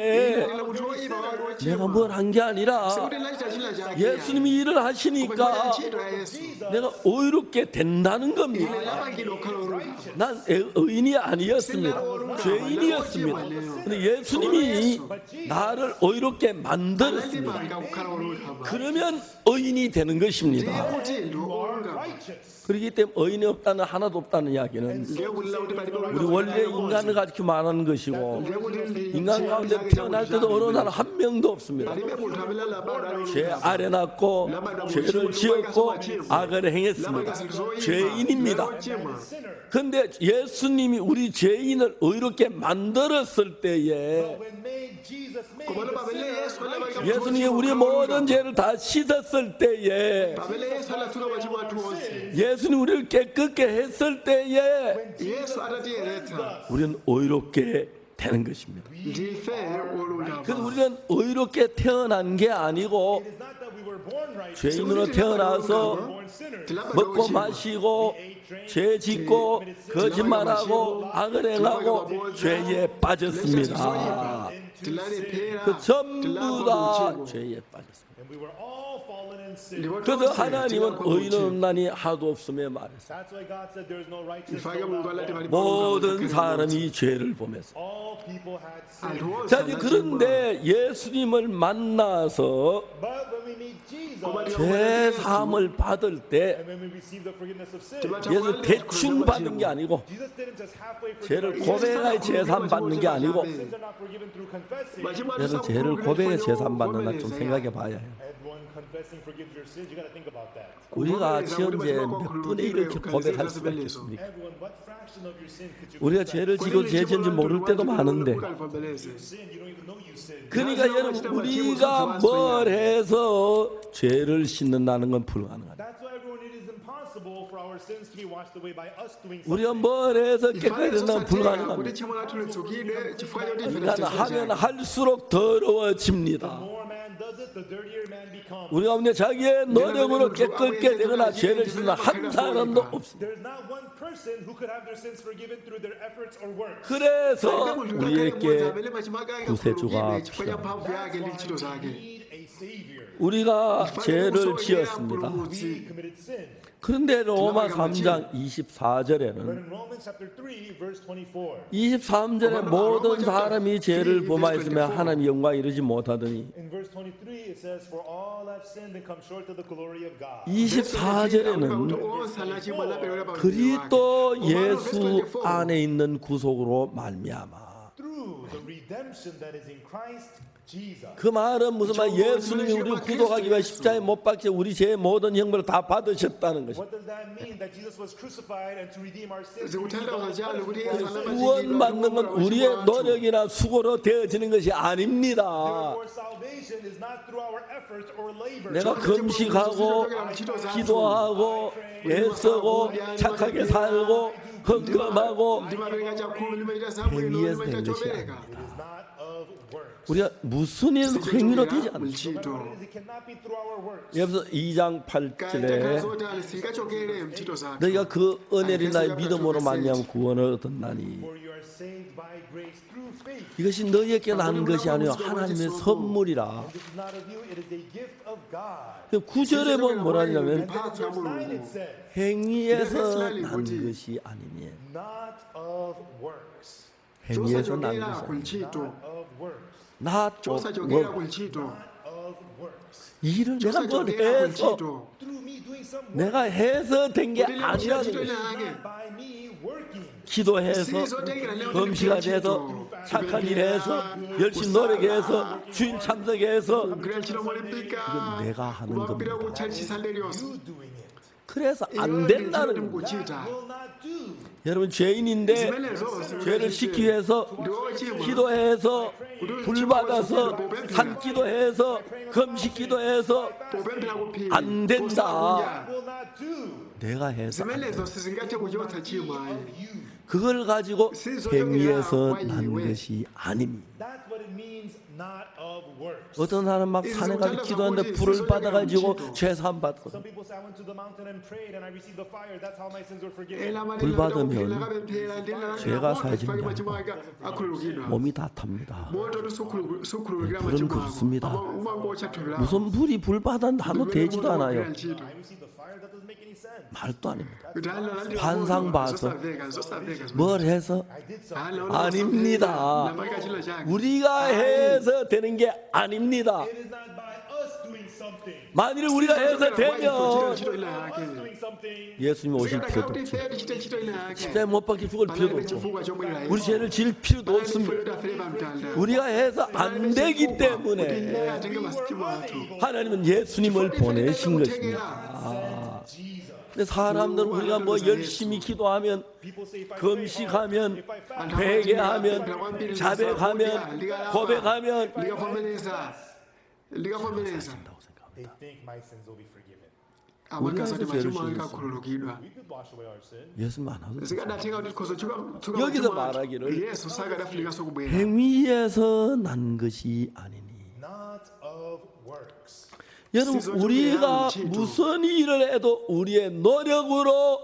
Ine munthu woyipa wali 내가 wochimwa. 뭘 한 게 아니라 Sikuti ndinachita china chake. 예수님이 일을 Koma chifukwa cha 하시니까 ntchito ya Yesu. 내가 의롭게 된다는 Ine 겁니다. ndinapangidwa kukhala wolungama. 난 의인이 아니었습니다. 죄인이었습니다. 근데 예수님이 나를 의롭게 만들었습니다. Anandipanga kukhala wolungama. 그러면 의인이 되는 Ndiye 것입니다. kuti ndi You are wolungama. righteous. 그렇기 때문에 의인이 없다는 하나도 없다는 이야기는 Ndiye kulira kuti palibe 우리 wolungama 원래 인간을 가르쳐 말하는 것이고 Ndiye kuti ndi 인간 가운데 태어날 때도 어느 사람 한 명도 없습니다. palibe munthu amene alabadwa ali 죄 wolungama. 아래 났고 죄를 지었고 악을 행했습니다. 죄인입니다. 근데 예수님이 우리 죄인을 의롭게 만들었을 때에 But when made, Jesus made Komano the pamene sinner Yesu anapanga righteous. 예수님이 우리 모든 죄를 다 씻었을 때에 pamene Yesu anatsuka machimo athu onse. 예수님 우리를 깨끗게 했을 때에 When Jesus Yesu atatiyeretsa 우리는 의롭게 되는 것입니다. ndife 그래서 wolungama. 우리는 의롭게 태어난 게 아니고 It is not that we were born righteous, 죄인으로 we 태어나서 were born sinners. Tilabadwa 먹고 ochimwa. 마시고 죄 짓고 거짓말하고 악을 행하고 죄에 빠졌습니다. Tilalephera, 그 전부 tilagwa 다 mu uchimo. 죄에 빠졌습니다. And we were all fallen in sin. Ndipo 그래서 tonse 하나님은 tilagwa mu 의인은 uchimo. 없나니 하도 없음에 말했어요. That's why God said there is no righteous, Ifake no, Mulungu not anati one. palibe wolungama 모든 ngakhale mmodzi. 사람이 죄를 범했어요. All people had sinned. Anthu onse 자, 이제 anachimwa. 그런데 예수님을 만나서 But when we meet Jesus Koma 죄 사함을 받을 때 and when we receive the forgiveness of sin, Timatha 예수 kulandira 대충 chikhulupiriro 받은 게 machimo. 아니고 Jesus didn't just halfway forgive 죄를 our sins. 고백하여 죄 사함 받는 게 아니고 Sins are not forgiven through confessing. Machimo athu 여러분 죄를 sakukhululukira 고백해 chifukwa 죄 사함 받는다 좀 chovomereza. 생각해 봐야 해요. Everyone confessing forgives your sins. You got to think about that. 우리가 Kuvomereza 지은 kuti 죄 machimo 몇 ako 분의 akhululukidwe 이렇게 고백할 ukhalizidwa 수가 zimenezo. 있겠습니까? Everyone, what fraction of your sin could you 우리가 confess? 죄를 지고 죄 지은지 모를 때도 많은데 Vomereze. Sin, you don't even know you sinned. 그러니까 여러분 우리가 뭘 해서 죄를 씻는다는 건 불가능합니다. That's why everyone, it is impossible for our sins to be washed away by us doing 우리가 something. 뭘 해서 깨끗해진다는 Ifeanso satenga kuti 불가능합니다. tchimo lathu litsukidwe chifukwa choti ife 인간은 tachita 하면 chake. 할수록 더러워집니다. The more man does it, the dirtier man becomes. 우리가 없는 자기의 노력으로 깨끗게 되거나 죄를 씻는 한 사람도 없습니다. There's not one person who could have their sins forgiven through their efforts or works. 그래서 Palibe munthu ngakhale mmodzi 우리에게 amene machimo ake 구세주가 angakhululukidwe chifukwa cha 필요합니다. mphamvu yake ndi ntchito That's why zake. we need a savior. 우리가 Ifeanso 죄를 kusowekera 지었습니다. We mpulumutsi. committed sin. 그런데 로마 3장 24절에는 But in Romans chapter 3, verse 24, 23절에 모든 사람이 죄를 범하였으며 하나님 영광 이르지 못하더니 in verse 23 it says, "For all have sinned and come short of the glory of God." 24절에는 Onse anachimwa anaperewera pa ulemerero wake. 그리스도 Komano verse 예수 24, 안에 있는 구속으로 말미암아 Through the redemption that is in Christ Jesus. 그 말은 무슨 말 예수님이 우리를 구속하기 위해 십자가에 못 박혀 우리 죄의 모든 형벌을 다 받으셨다는 것입니다. What does that mean? That Jesus was crucified and to redeem our sins. he received all zikutanthauza the chani kuti punishment Yesu for our sins. 구원받는 건 우리의 노력이나 수고로 되어지는 것이 아닙니다. Therefore, salvation is not through our efforts or labor. 내가 금식하고 기도하고 애쓰고 착하게 살고 헌금하고 Ndimapereka chakhumi, ndimachita zabwino, 행위에서 ndimachita 된 것이 chopereka. It is not of works. 우리가 무슨 일 행위로 되지 않습니다. No matter Ntchito. what it is, it cannot be through our works. 여기서 2장 Kaya 8절에 takhala zotani sitingachokere mntchito zathu. 너희가 그 은혜를 나의 믿음으로 말미암아 구원을 얻었나니 For you are saved by grace through faith. 이것이 너희에게 난 것이 아니요 하나님의 선물이라. This is not of you, it is a gift of God. 9절에 보면 뭐라 하냐면 And then in verse 9 it says, 행위에서 난 것이 아니니 not of works. 행위에서 난 Chosachokera 것이 ku 아니니 ntchito. Not of works. not of Chosachokera ku work. ntchito. Not of works. 일을 내가 뭘 Chosachokera ku 해서 ntchito. Through me doing some work, 내가 해서 된 게 Kuti lero 아니라는 ntchito 것이 ina yake. not by me working. 기도해서 금식을 해서 착한 일 해서 열심히 노력해서 주일 참석해서 Kugwira ntchito molimbika. 이건 내가 하는 Kumapira 겁니다. kutchalitchi Sunday liyonse. You doing it. 그래서 Iweyo 안 ndi ntchito 된다는 겁니다. ndikuchita. Will not do. 여러분 죄인인데 Zimenezo 죄를 씻기 위해서 ndiwochimwa. 기도해서 불 받아서 산기도해서 금식기도해서 Popemphera kuphiri. 안 된다. Kusakudya. Will not do. 내가 해서 안 Zimenezo sizingathe kuchotsa tchimo ayi. 그걸 가지고 행위에서 난 것이 아닙니다. That's what it means, not of works. 어떤 사람 막 산에 가서 기도하는데 불을 받아가지고 죄 사함 받고 Some people say, I went to the mountain and prayed and I received the fire. That's how my sins were forgiven. Ena amati 불 ndinapita 받으면 kuphiri ndakapemphera ndinalandira 죄가 moto chifukwa 사해지는 게 machimo anga akhululukidwa. 몸이 다 탑니다. Moto sukhululukira 불은 machimo ako. 그렇습니다. Ama umangotcha thupi lako. 무슨 불이 불 받았는데 한도 Mmene 되지도 moto 않아요. umagwira ntchito. I received the fire. That doesn't make any sense. 말도 아닙니다. Kuti analandira 환상 moto, 봐서. zosamveka, zosamveka zimene. 뭘 해서 I did something. Anaona 아닙니다. namaka china chake. 우리가 해서 되는 게 아닙니다. It is not by us doing something. 만일 우리가 해서 Kuchita 되면 ntchito ina Us yake. doing something. 예수님 오실 Zikadakhala 필요도 kuti 없죠. ife tichite ntchito ina yake. 십자에 못 박혀 죽을 필요도 Panalibe 없고 chifukwa chomwera 우리 죄를 질 필요도 Panalibe 없습니다. chifukwa choti afere pamtanda. 우리가 해서 안 되기 Kuti 때문에 ife atenge machimo athu. 하나님은 예수님을 보내신 것입니다. Jesus. 근데 사람들은 우리가 뭐 열심히 기도하면 People say if I pray hard, 금식하면 if I fast, 회개하면 자백하면 고백하면 Likavomereza. Likavomereza. 한다고 생각합니다. they think my sins will be forgiven. Amakaza kuti 죄를 machimo anga 지을 akhululukidwa. We could wash away our sin. 예수님 안 하도 Zikadatheka kuti tikhoza tsuka 여기서 machimo athu. 말하기를 Yesu sakadafulikanso kubwera. 행위에서 난 것이 아니니 Not of works. 여러분 우리가 무슨 일을 해도 우리의 노력으로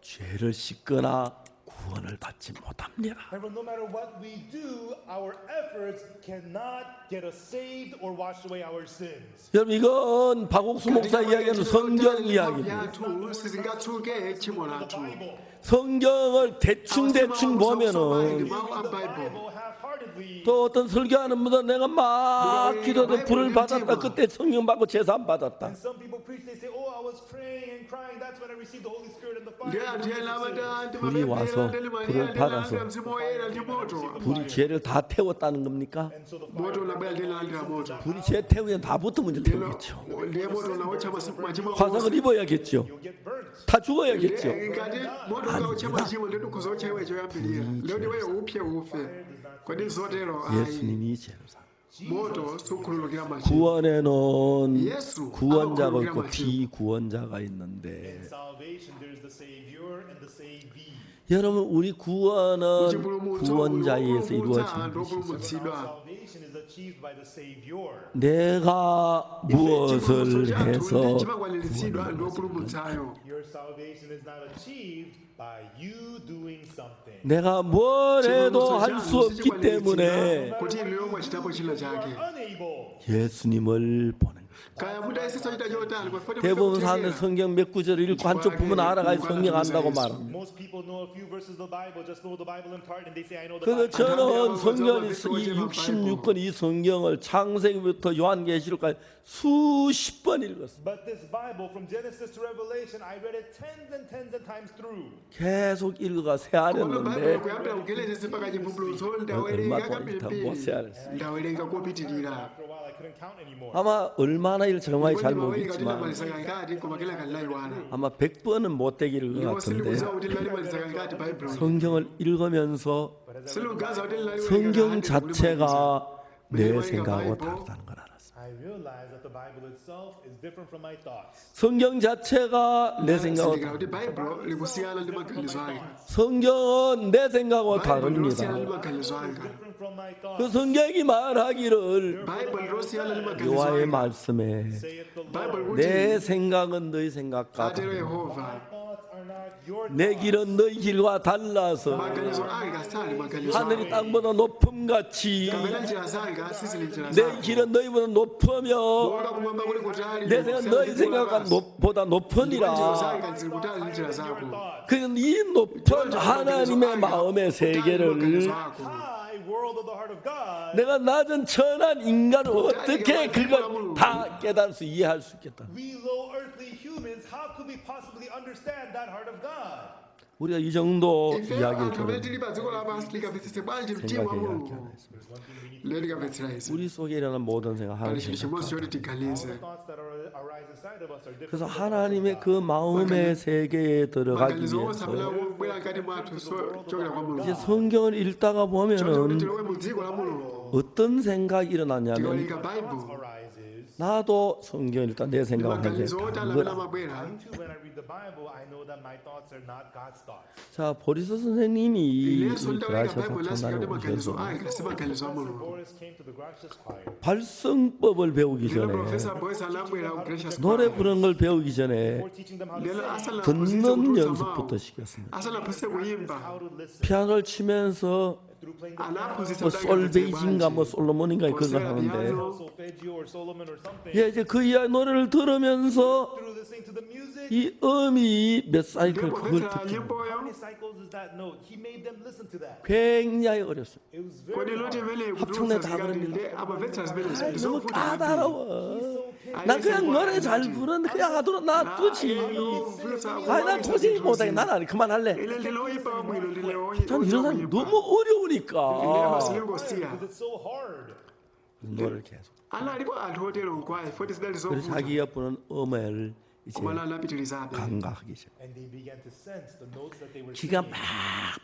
죄를 씻거나 구원을 받지 못합니다. However, no matter what we do, our efforts cannot get us saved or wash away our sins. 여러분 이건 박옥수 목사 이야기하는 성경 이야기입니다. Yathu sizingatsuke tchimo The lathu. Bible. 성경을 대충대충 보면은 Mawu a The Bible. Bible half-heartedly. 또 어떤 설교하는 분은 내가 막 기도도 불을 받았다. 그때 성령 받고 제사 받았다. And some people preach, they say, oh, I was praying and crying. That's when I received the Holy Spirit and the fire. Ndiye anthu ena amati, 불이 와서 ndimapemphera, 불을 ndili 받아서 Maria, mzimu woyera ndi moto. 불이 죄를 다 태웠다는 겁니까? And so the Moto fire unabwera ndi landira moto. 불이 죄 태우면 다 붙으면 이제 태우겠죠. Ndiye moto unawotcha machimo 화상을 입어야겠죠. you'll get burnt. 다 죽어야겠죠. ngati moto ukawotcha machimo ndi ukhoza otcha iwe choyambirira. Lero ndiwe upye ufe. Kodi zotero ayi. 예수님이 죄를 사. Moto sukhululukira machimo. 구원에는 예수 구원자가 있고 아마 비구원자가 있는데 In salvation, there's the Savior and the savee. 여러분 우리 구원은 Chipulumutso 구원자에 의해서 ulupulumutsa 이루어지는 anthu 것이죠. opulumutsidwa. Salvation is achieved by the Savior. 내가 Ife 무엇을 chipulumutso chathu 해서 ndi chimakwaniritsidwa ndi opulumutsayo. Your salvation is not achieved by you doing something. 내가 뭘 해도 Chipulumutso 할 수 chanu 없기 때문에 sichikwaniritsidwa kuti inuyo mwachitapo china chake. Unable. 예수님을 보낸 거예요. Kaya mutayesesa kuchita chotani kwa 대부분 사람들 성경 몇 구절을 읽고 한쪽 부분 알아가지고 성경 안다고 말합니다. Most people know a few verses of the Bible, just know the Bible in part, and they say, I know the 그래서 Bible. 저는 성경 이 66권 이 성경을 창세기부터 요한계시록까지 수십 번 읽었어요. But this Bible, from Genesis to Revelation, I read it tens and tens of times through. 계속 읽어가 Koma 세아렸는데 kuyambira ku Genesis mpaka chivumbulutso 얼마 ndawerenga 동안 못 kambirimbiri. 세아렸어요. Ndawerenga kopitirira. After a while, I couldn't count anymore. 아마 얼마나 일 정확히 잘 Ndimawerenga kuti 모르겠지만 ndamaliza kangati koma kenaka ndinayiwala. 아마 100번은 못 되길 것 Ndipo 같은데 sindikudziwa kuti ndalimaliza kangati Baibulo. 성경을 읽으면서 Sindikuganiza kuti ndinaliwerenga 성경 kangati 자체가 내 생각하고 Bible. 다르다는 걸 알았어요. I realized that the Bible itself is different from my thoughts. 성경 자체가 내 생각하고 Sindikira kuti Baibulo likusiyana ndi maganizo anga. 성경은 내 생각하고 Baibulo losiyana 다릅니다. ndi maganizo anga. Different from my 그 thoughts. 성경이 말하기를 Baibulo losiyana ndi maganizo 여호와의 anga. 말씀에 Saith the Lord. Baibulo 내 kuti 생각은 너희 생각과 atero 다르고 Yehova. My thoughts are not your 내 thoughts. 길은 너희 길과 달라서 Maganizo anga sali maganizo 하늘이 anga. 땅보다 높음같이 Kapena njira zanga sizili njira 내 zako. 길은 너희보다 높으며 Monga kumwamba kuli kutali 내 생각은 너희 생각과 보다 njira 높으니라. zanga zili kutali ndi njira zako. 그는 이 높은 하나님의 마음의 세계를 High world of the heart of God. 내가 낮은 천한 인간을 어떻게 그걸 다 깨달을 수 이해할 수 있겠다. We low earthly humans, how could we possibly understand that heart of God? 우리가 이 정도 Ife 이야기를 anthu amene 들으면 tili pa dziko lapansi tikamvetsetse bwanji mtima wa 생각해 이야기 Mulungu. 하나 있습니다. Lero tikamvetsera izi. 우리 속에 일어난 모든 생각 Pali 하나님 chinthu chimodzi choti tiganize. The thoughts that are, arise inside of us are different. 그래서 하나님의 그 마음의 세계에 들어가기 Maganizo onse amene 위해서 akubwera mkati mwathu sochokera kwa 이제 Mulungu. 성경을 읽다가 Choncho kuti 보면은 tilowe mu dziko la Mulungu 어떤 생각이 일어났냐면 tikawerenga Baibulo arises. 나도 성경 일단 내 Ndi 생각하고 maganizo 하는 otani 다른 amene 거라. amabwera. I too, when I read the Bible, I know that my thoughts are not God's thoughts. 자, 보리스 선생님이 이 Inenso nditawerenga 그라시아스 Baibulo nasika 합창단에 ndi maganizo 오셔서 anga si maganizo a Professor Mulungu. Boris came to the Gracious Choir. 발성법을 배우기 Lero 전에 Professor Boyce anabwera ku Gracious 노래 Choir. 부르는 걸 배우기 전에 Before teaching them how to Lero sing, asanaphunzitse 듣는 kutulutsa mawu, 연습부터 시켰습니다. asanaphunzitse kuyimba, how to listen 피아노를 치면서 through playing the anaphunzitsa 뭐 kuti angamvetse 솔베이진가 뭐 bwanji. 솔로몬인가 그거 Posera 하는데 piano, solfeggio or Solomon or something. 예, 이제 그 이야 노래를 들으면서 Through listening to the music, 이 음이 몇 사이클 ndipo 그걸 kumvetsera 듣기 nyimboyo. how many cycles is that note? He made them listen to that. 굉장히 어렵습니다. It was Kodi very loti hard. imene 합창내 kutulutsa 다 zikati 그럽니다. nde amamvetsa zimenezo 너무 ndizovuta kwambiri. 까다로워. 난 그냥 노래 잘 부르는데 그냥 하도록 놔두지. 아니 난 도저히 못하게 난 아니 그만할래. Ine ndine woyimba wabwino, ndine 전 이런 사람 woyimba. 너무 어려우니까 Ndine Because it's so hard. 노래를 계속. Analipo anthu otero mkwayi foti zidali 그래서 zovuta 자기가 부르는 음을 이제 koma anapitirizabe. 감각하기 시작. And they began to sense the notes that they were 귀가 singing. 막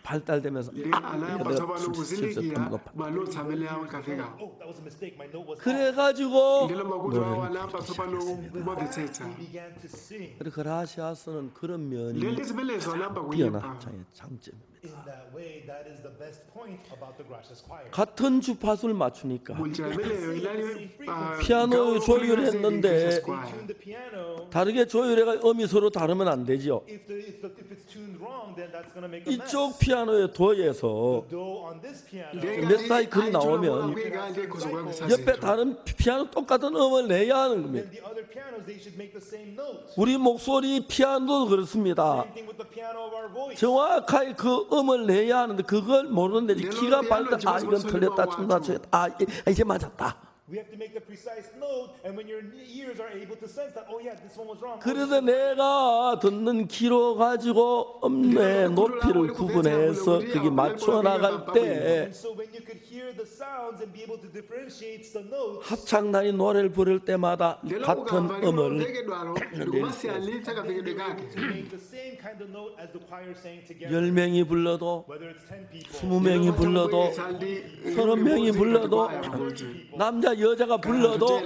발달되면서 Ndi 아, anayamba 내가 tsopano 실수했던 kuzindikira 것. manotsi amene ankafikawo. Oh, that was a mistake. My note was off. 그래가지고 Ndilo makutu awo 노래를 anayamba 부르기 tsopano 시작했습니다. kumamvetsetsa. They began to sing. 그리고 그라시아스는 그런 Ndiye 면이 ndi zimenezo anayamba 뛰어난 kuyimba. 합창의 장점입니다. In that way, that is the best point about the Gracious Choir. 같은 주파수를 맞추니까 Munjira imeneyo inali 피아노 gawo lofunika zedi 조율했는데 Gracious They Choir. tuned the piano. 다르게 조율해가 음이 서로 다르면 안 되죠. If it's tuned wrong, then that's gonna make a mess. 이쪽 피아노의 도에서 The do on this piano. Ndiye 몇 ngati 사이클이 ayichula 나오면 molakwika ndiye khoza kulakwitsa 옆에 zinthu. 다른 피아노 똑같은 음을 내야 하는 겁니다. Then the other pianos, they should make the same note. 우리 목소리 피아노도 그렇습니다. Same thing with the piano of our voice. 정확하게 그 음을 내야 하는데 그걸 모르는데 이제 키가 발달 아 이건 틀렸다 청사쳐 아 이제 맞았다. We have to make the precise note, and when your ears are able to sense that, oh yeah, this one was wrong. Oh, 그래서 내가 듣는 귀로 가지고 음의 높이를 구분해서 그게 맞춰 나갈 때 And so when you could hear the sounds and be able to differentiate the notes, 합창단이 노래를 부를 때마다 Ndilo 같은 ukamva 음을 limvekedwalo ndikumasiyanitsa kamvekedwe kake. to make the same kind of note as the choir sang together. 10명이 불러도 Whether it's 10 people, 20명이 불러도 30명이 불러도 남자 여자가 불러도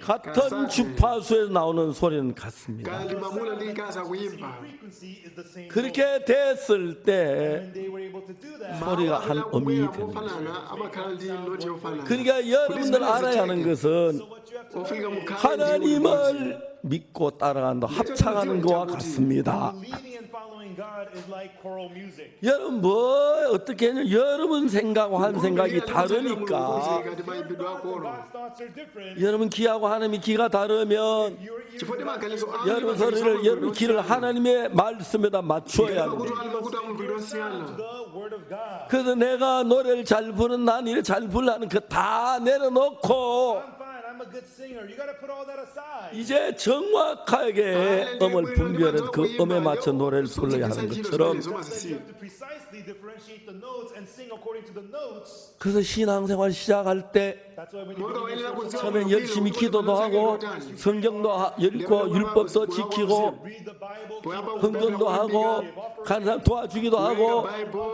같은 주파수에서 나오는 소리는 같습니다. Kandi mamuna ndi mkazi akuyimba. frequency is the same note. 그렇게 됐을 때 When they were able to do that, 소리가 한 Mawu 음이 akubwera 되는 거죠. mofanana amakhala ndi noti yofanana. 그러니까 여러분들 알아야 하는 것은 so what you have to Ofika mukhale ndi limodzi. 하나님을 믿고 따라간다 합창하는 것과 같습니다. believing and following God is like choral music. 여러분 뭐 어떻게 하냐 여러분 생각과 한 생각이 다르니까 Ngati mayimbidwe Thoughts and akolo. God's thoughts are different. 여러분 귀하고 하나님의 귀가 다르면 Your ears Chifukwa ndi maganizo anu 여러분 ndi maganizo 소리를 a 여러분 Mulungu 귀를 osiyana. 하나님의 말씀에다 맞춰야 Makutu 합니다. anu makutu a Mulungu osiyana. to the Word of God. 그래서 내가 노래를 잘 부르는 난 이래 잘 부르는 그 다 내려놓고 I'm fine. I'm a good singer. You got to put all that aside. 이제 정확하게 음을 분별해서 그 음에 맞춰 노래를 불러야 하는 것처럼 Just as you have to precisely differentiate the notes and sing according to the notes. 그래서 신앙생활 시작할 때 That's why when you Monga begin wayenera your kudziwa 처음엔 bwino 열심히 kuti 기도도 하고 성경도 읽고 율법도 지키고 read the Bible, poyamba 헌금도 하고 가는 사람 도와주기도 하고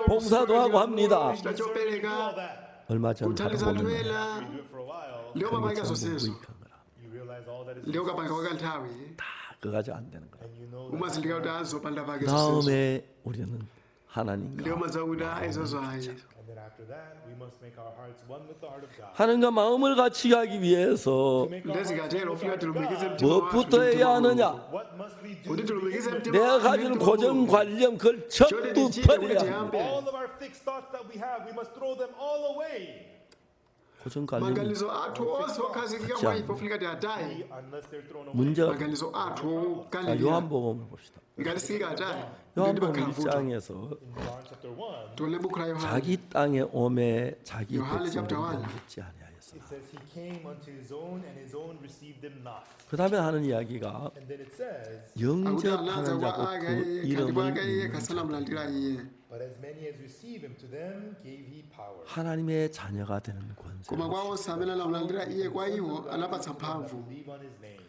봉사도 하고 합니다. do all chopereka that. 얼마 전 kuthandiza 하다 anthu 보면 ena You do it for a while. ndiwo 그런 게 mapanga 전부 zonsezo 무익한 거라. You realize all that is ndiwo kapanga wakanthawi 다 그거 가지고 안 되는 거라. and you know that umazindikira kuti azopanda pake zonsezo 다음에 우리는 하나님과 ndiwo madziwa kuti izozo ayi and then after that we must make our hearts one with the heart of God. 하나님과 마음을 같이 하기 위해서 To make our hearts ndezikatero one with the ofika heart of tilumikize God, mtima wathu 무엇부터 ndi 해야 mtima wa Mulungu. 하느냐? what must we do? Kuti to tilumikize begin with? mtima 내가 wathu ndi 가지는 mtima wa Mulungu. 고정관념 그걸 Choti 전부 tichite kuti 버려야 합니다. tiyambe All of our fixed thoughts that we have, we must throw them all away 고정관념이 maganizo athu onse okhazikika mwa ife ofunika tiataye unless they're thrown away. 문제가 maganizo athu 자, okalirira 요한복음을 봅시다. ngati sikataye 요한복음 ndipakhala vuto 1장에서 In John chapter 1, tione buku la Yohane 자기 땅에 오매 자기 요한의 백성들이 chapter 1. 믿지 아니하였으나 it says he came unto his own and his own received him not. 그 다음에 하는 이야기가 And then it says, akuti 영접하는 anadza kwa 자고 ake 그 iye kandi 이름을 kwa ake iye 믿는 자 kasanamulandira iye but as many as receive him, to them gave he power. 하나님의 자녀가 되는 권세 koma kwa onse amene anamulandira iye kwa iwo anapatsa mphamvu Believe on his name.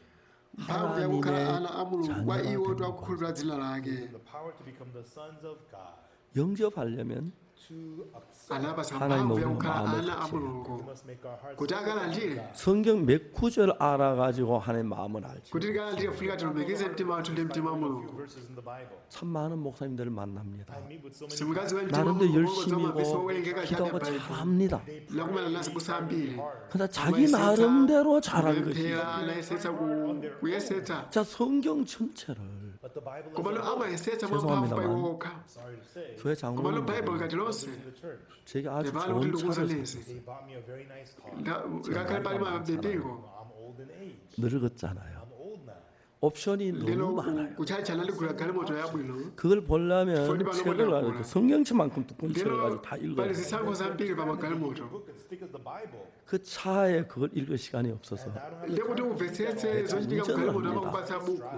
mphamvu yakukhala ana a Mulungu kwa iwo akukhulupirira dzina lake. The power to become the sons of God. 영접하려면 To accept, Anapasa 하나님 mphamvu 우리의 yakukhala 마음을 ana a 같이 해요. we Mulungu. must make our hearts Kuti akalandire, 성경 몇 구절 알아가지고 하나님의 마음을 알지. kuti tikalandire funika tilumikize mtima wathu ndi mtima wa a few Mulungu. verses in the Bible. 참 많은 목사님들을 만납니다. I meet with so many Simukazi wa mtima wa 나름대로 Mulungu 열심히 mavesi 하고 owerengeka chabe 기도하고 m'Baibulo. 잘합니다. Lakumana nasi busa ambiri. 그러나 자기 나름대로 잘한 것이. Kupemphera anayesetsa kuyesetsa. 자, 성경 전체를 But the Bible is Komano amayesetsa mwa mphamvu pa iwo okha. sorry to say, 교회 Komano Baibulo 장로님들이 ngati lonse in the church, 제게 아주 ndipano kuti 좋은 차를 ndikuwuza 사 lezi. they bought me a very nice car. Ngakhale pali mabebiko I'm old in age. 늙었잖아요. I'm old now. 옵션이 너무 lero 많아요. kutchalitchi analigula galimoto yabwino. 그걸 보려면 폰이 책을 많은 가지고 거구나. 성경책만큼 두꺼운 책을 lero 가지고 다 읽어야 pali 돼요. zisankho zambiri pa magalimoto. Book as thick as the Bible. 그 차에 그걸 읽을 시간이 없어서 I don't have Ndiye kuti umvetsetse zochitika mgalimoto amakupatsa buku.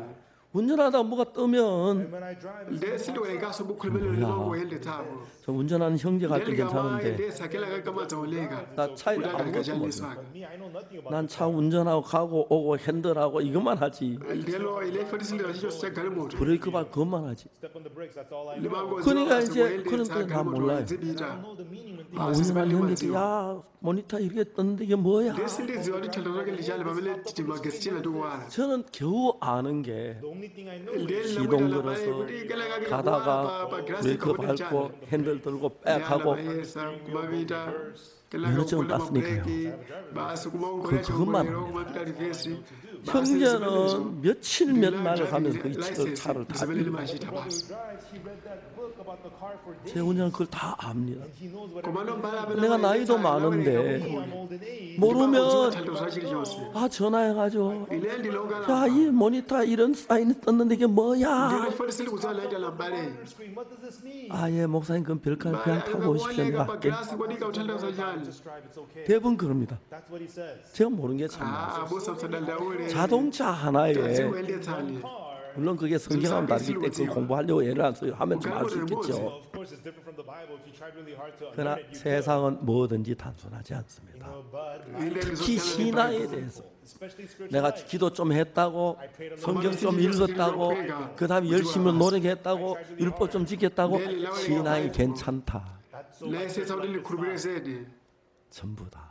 운전하다 뭐가 뜨면 And when I drive, it's Ndiye sindiwerenganso buku limene limangoyendetsapo. 저 운전하는 형제가 할 때 Ndiye 괜찮은데 ndikamayendetsa kenaka kamadzaoneka 나 차에 kuti 아무것도 akalika 몰라. chaniswaka. me, I know nothing about 난 차 운전하고 가고 오고 핸들하고 이것만 하지. Ndiyelo ine foti sindira chilichonse cha galimoto. 브레이크 밟 그것만 하지. step on the brakes. That's all I know. 그러니까 Ndimangodziwa 이제 kuyendetsa 그런 건 galimoto 몰라요. I zipita. don't know the meaning when 아, things 운전하는 형제가 야 모니터 이렇게 떴는데 이게 뭐야? Ndiye sindidziwa kuti thandizo lake ndi chani pamene timagetsi china tikuwala. 저는 겨우 아는 게 The only thing I know is Ndiye 시동 ndinamwita 걸어서 naye kuti kenaka 가다가 kuwala pa grasi 브레이크 kakuti 밟고 chani. 핸들 들고 백하고 mayesa kumapita kenaka 면허증을 kuponda 땄으니까요. mabreki basi kumaongolera 그것만 chiongolero kumapita rivesi 형제는 며칠 몇 날을 가면서 그 차를 다 zimene 읽어요. limachita basi. who drives, he read that book about the car for days. 제 운전은 그걸 다 압니다. And he knows what Komano mbala amene 내가 나이도 amayendetsa 많은데 anawerenga I'm old in age. 모르면 thandizo la chilichonse. 아 전화해가지고 Ine ndilokala 야 이 모니터 이런 사인이 떴는데 이게 뭐야? ndilo foti sindikudziwa laita la mbaleyi. Screen, what does this mean? 아 예 목사님 그건 별칸 그냥 타고 오십시오. Akakuoneka 내가 pa 할게. grasi kodi uthandizo chani. Just drive, it's okay. 대부분 그럽니다. That's what he says. 제가 모르는 게 참 많아요. Ah, abusa msadandaule. 자동차 하나에 Tazikuyendetsani. 물론 그게 성경하고 다르기 때문에 그걸 공부하려고 애를 안 써요. 하면 좀 알 수 있겠죠. Of course, it's different from the Bible. If you tried really hard to 그러나 learn it, you could. 세상은 뭐든지 단순하지 않습니다. You know, but Ine 특히 ndizosiyana ndi 신앙에 Bible. 대해서 especially spiritual 내가 life. 기도 좀 했다고 성경 좀 읽었다고 그 다음에 열심히 노력했다고 율법 좀 지켰다고 신앙이 괜찮다. That's so Layesetsa kuti ndikhulupirire zedi. 전부 다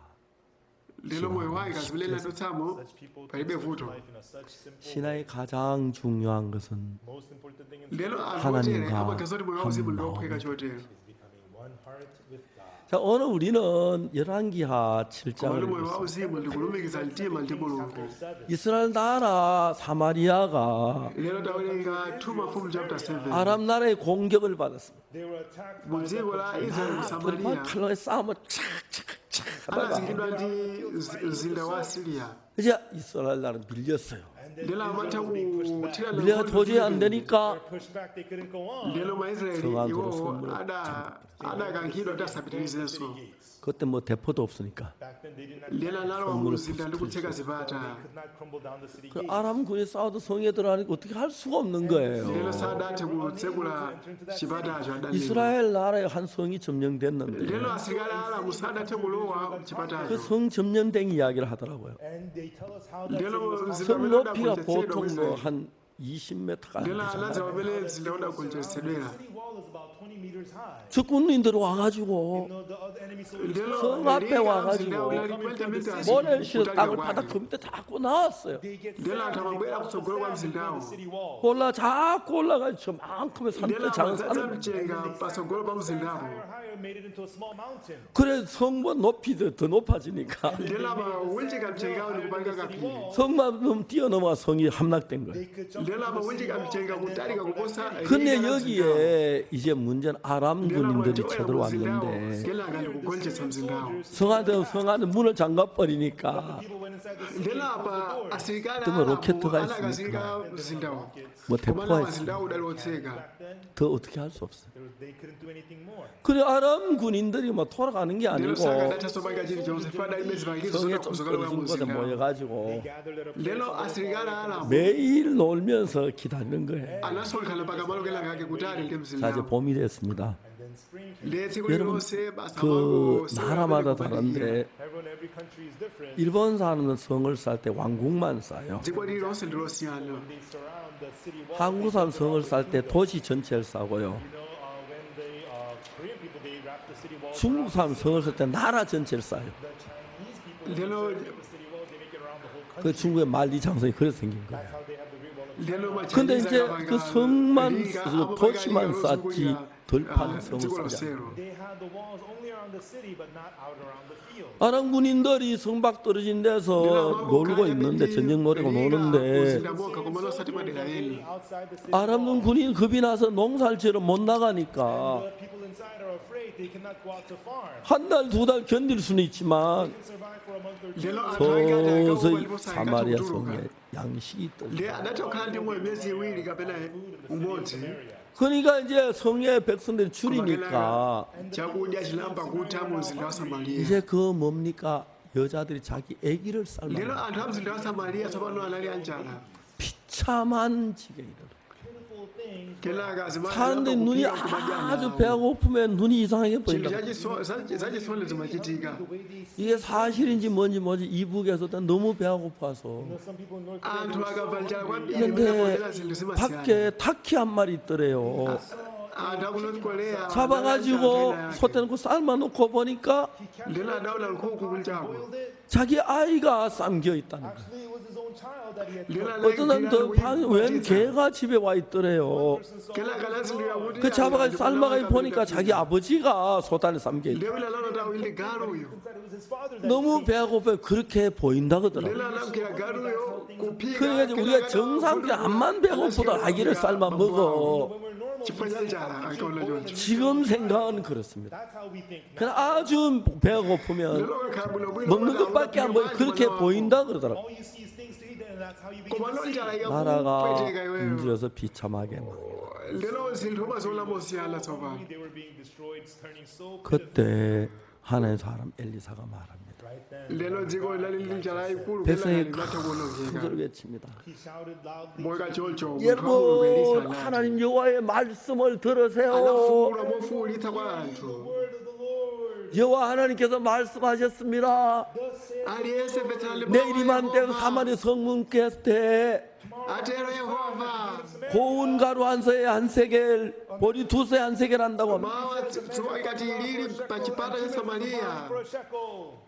Ndilo moyo wanga zimene ndadutsamo such people palibe take vuto. life in a such simple 신앙의 가장 중요한 것은 most important thing in Ndelo anthu otere 하나님과 amakhaza kuti moyo wauzimu 한 ndiophweka chotero. is becoming one heart with God. 자, 오늘 우리는 열왕기하 7장을 Komano moyo 읽었습니다. wauzimu ndikulumikiza mtima ndi Mulungu. 이스라엘 나라 사마리아가 Lero tawerenga 2 Mafumu chapter 7. 아람 나라의 공격을 받았습니다. They were attacked Mu by dziko la Israeli ku 정말 Samariya 칼로 싸움을 착착착 하다가 anazingidwa ndi mzinda wa Asiriya. 이제 이스라엘 나라는 밀렸어요. Ndelo amatha kuthira 밀려가 도저히 안 되니까 pushed back. They couldn't go on. Ndelo maisraeli 성안으로 iwowo 선물을 adakankhidwa kuti asapitirizenso. 그때 뭐 대포도 없으니까 Back then, they did not Ndelo analowa mu mzinda ndi kutseka zipata. could not crumble down the city 그 gates. 아람 군이 싸워도 성에 들어가니까 어떻게 할 수가 없는 거예요. Ndelo sadathe kutsekula chipatacho adaniwo. 이스라엘 나라의 한 성이 점령됐는데 Ndelo asilikali a Aramu sadathe kulowa 그 chipatacho. 성 점령된 이야기를 하더라고요. And they tell us how that city Ndelo was mzinda 성 umene 높이가 udagonjetsedwa 보통 ku Israeli. 뭐 한 20m가 안 Ndelo 되잖아요. anadza pamene mzinda udagonjetsedwera. The city wall is about 20 meters high. 적군인들 와가지고 You know, the other enemy soldiers Ndelo 성 앞에 linga la 와가지고 mzinda unali 20 meters 모래를 실어 kutalika 땅을 바닥 kwake. 그 밑에 다 갖고 나왔어요. they get Ndelo sand anthu and they amabwera put the kutsogolo kwa sand in front of mzindawo. the city wall. 올라 자꾸 올라가지고 저만큼의 Ndelo 산도 작은 amadzaza 산을 mchenga patsogolo pa mzindawo. Higher, higher, made it into a small mountain. 그래 성문 높이도 더 높아지니까 Ndelo amawunjika mchengawo ndi kupanga kaphiri. 성만 넘 뛰어넘어 성이 함락된 거예요. They could jump Ndelo amawunjika mchenga kutalika kuposa 근데 linga la mzindawo. 여기에 이제 문제는 아람 Ndelo 군인들이 amatoera mu mzindawo 쳐들어왔는데 kenaka ndi kugonjetsa mzindawo. 성 안에 성 안에 문을 잠가 버리니까 people went inside the city. Ndelo apa asilikali a 또 뭐 Aramu 로켓가 anakazika mzindawo. 뭐 Komano 대포가 있으니까 mzindawo udali wotseka. Back then, 더 어떻게 할 수 없어요. they couldn't do anything more. 그래 아람 군인들이 뭐 돌아가는 게 Ndelo 아니고 sakanathanso panga chilichonse fada imene zipangizo 성에 좀 zodakhoza kalowa 떨어진 mu 곳에 mzindawo. 모여가지고 Gathered at a place Ndelo asilikali a Aramu 매일 놀면서 기다리는 거예요. anasonkhana pakamalo kenakake kutali ndi 자 이제 mzindawo. 봄이 됐습니다. and then spring came. Ndiye tsiku 여러분 lililonse basa 그 amango sewera 나라마다 amene kumadikira. 다른데 Everyone, every country is different. 일본 사람은 성을 쌓을 때 왕궁만 쌓아요. Dziko lililonse ndilosiyana. They surround the city wall. 한국 사람 성을 쌓을 때 도시 전체를 쌓고요. You know, when the Korean people they wrap city walls. 중국 사람 성을 쓸 때 나라 전체를 쌓아요. The Chinese people, when Lelo- they make the city walls, they make it around the whole 그 country. 중국의 만리장성이 그래서 생긴 거예요. That's how they have the Great Wall of China. Lero 근데 machinese 이제 akapanga 그 성만 linga, 그 amapanga 도시만 linga 쌓지 lozungulira, 들판 성을 dziko 쌓지 않아요. lonselo. They had the walls only around the city, but not out around the field. 아람 군인들이 성밖 떨어진 데서 놀고 있는데 전쟁 노리고 노는데 Muzinda mokha koma osati madera ena. Outside the city 아람 walls, 군인 겁이 나서 농사를 지러 못 나가니까 the people inside are afraid they cannot go out to farm. 한 달 두 달 견딜 수는 있지만 They can survive for a month or two. Lero anthu angati akaopa 서서히 ndipo sankatha 사마리아 kutuluka. 성에 양식이 떨려. Ndiye adatha kukhala ndi moyo miyezi iwiri kapena umodzi. 그러니까 이제 성의 백성들이 줄이니까 Chakudya chinayamba kutha mu mzinda wa Samariya. 이제 그 뭡니까 여자들이 자기 아기를 Lero 삶아 anthu a mzinda wa Samariya tsopano anali anjala. 비참한 지경이 이르러. Pitiful things. Kenaka azimayi 사람들이 anayamba 눈이 kuphika kumadya ana 아주 awo. 배가 고프면 눈이 이상하게 Chinthu 보인다. zachisoni zimachitika. The way they see, 이게 사실인지 뭔지 이북에서 너무 배가 고파서 you know, some people in North Korea, Anthu they were so akamva njala hungry. kwambiri 근데 pamene zinthu zimasiyana. 밖에 타키 한 마리 있더래요. Anthu aku North Korea 잡아가지고 솥에 넣고 삶아놓고 보니까 Lero adaona nkhuku kunjaku. Boiled it. 자기 아이가 삶겨 있다는 거예요. Actually, it was his own child that he had Lero cooked. 어떤 사람도 웬 개가 집에 와 있더래요. Kenaka anazindikira kuti 그 잡아가지고 삶아가지고 보니까 자기 아버지가 솥 안에 삶겨 있다. Lero anaona kuti uyu ndi galu uyu. Inside, it was his father that 너무 배가 고파 그렇게 보인다 그러더라고요. Lero anamphika galuyo kuphika. 그러니까 이제 우리가 정상적으로 암만 배고프도 아기를 삶아 먹어. when we're normal, chifukwa cha njala ankaona choncho. 지금 생각은 그렇습니다. that's how we think now. 그냥 아주 배가 고프면 Lero kakhala bwinobwino 먹는 것밖에 안 보여 그렇게 보인다 그러더라고요. All you see is things to eat, and that's how you begin Koma to see. njala 나라가 ikakupweteka iweyo. 문질러서 비참하게 망해. Lero zinthu umaziona mosiyana tsopano. They were being destroyed, turning so pitiful. 그때 하나님의 사람 엘리사가 말합니다. Right then, Lero dziko linali ndi njala yayikulu 백성이 kenaka linatha 큰 kuwonongeka. 소리로 외칩니다. he shouted loudly. Moyo choncho munthu wa Mulungu Elisa 여러분 anati 하나님 여호와의 말씀을 들으세요. anafuwula mofuwulitsa kwa The anthu. word of the Lord. 여호와 하나님께서 말씀하셨습니다. Thus saith Aliyense mvetserani mawu 내일 a 이맘때 Yehova. 사마리아 성문 곁에 Atero Yehova. 고운 가루 한 세에 한 세겔 보리 두 세에 한 세겔 한다고 합니다. Mawa dzuwa ikati lili pa chipata cha Samariya for a shekel.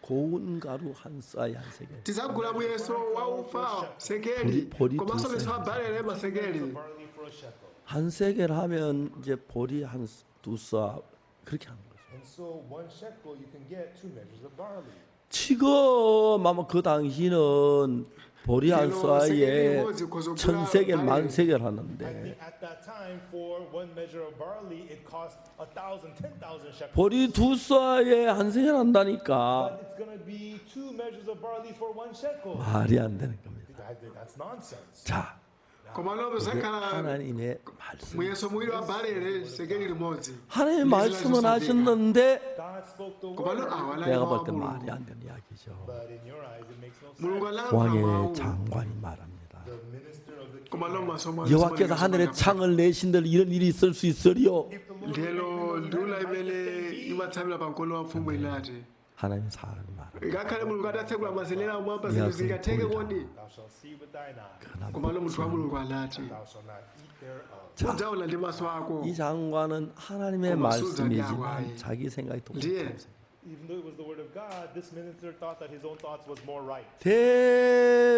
고운 가루 한 스아에 한 세겔. tizagula muyeso wa ufa sekeli 보리 komanso 두 muyeso wa barele masekeli. Barley for a shekel. 한 세겔 하면 이제 보리 한 두 스아 그렇게 하는 거죠. And so one shekel you can get two measures of barley. 지금 아마 그 당시는 보리 한 스아에 천 세겔 만 세겔 I 하는데 think at that time, for one measure of barley, it cost 1,000, 10,000 shekels. 보리 두 스아에 한 세겔 한다니까 But it's going to be two measures of barley for one shekel. 말이 안 되는 겁니다. That's nonsense. 자, Komanopo 이게 zakhala 하나님의 말씀. muyeso muwiri wa barele sekeli limodzi. 하나님의 말씀은 하셨는데 God spoke the Komano word, awa anali 내가 mawu 볼 a 때 Mulungu. 말이 안 되는 이야기죠. but in your eyes it makes no sense. Mulungu analankhula 왕의 mawu. 장관이 말합니다. The minister of the king. Komano m'maso mwa 여호와께서 하늘에 창을 내신들 이런 일이 있을 수 있으리요. If the Lord Lero nduna imene imatsamira pa mkono wa mfumu inati 하나님 사람이 말합니다. ngakhale Mulungu atatsekula mazenera amwamba zinthu zingatheke kodi. thou shalt see with thine eyes, 그러나 Komano munthu wa Mulungu anati thou shalt not eat thereof. udzaona ndi maso ako. 이 장관은 하나님의 고맙습니다. 말씀이지만 자기 생각이 ndiye 똑같아요. Even though it was the word of God, this minister thought that his own thoughts was more right.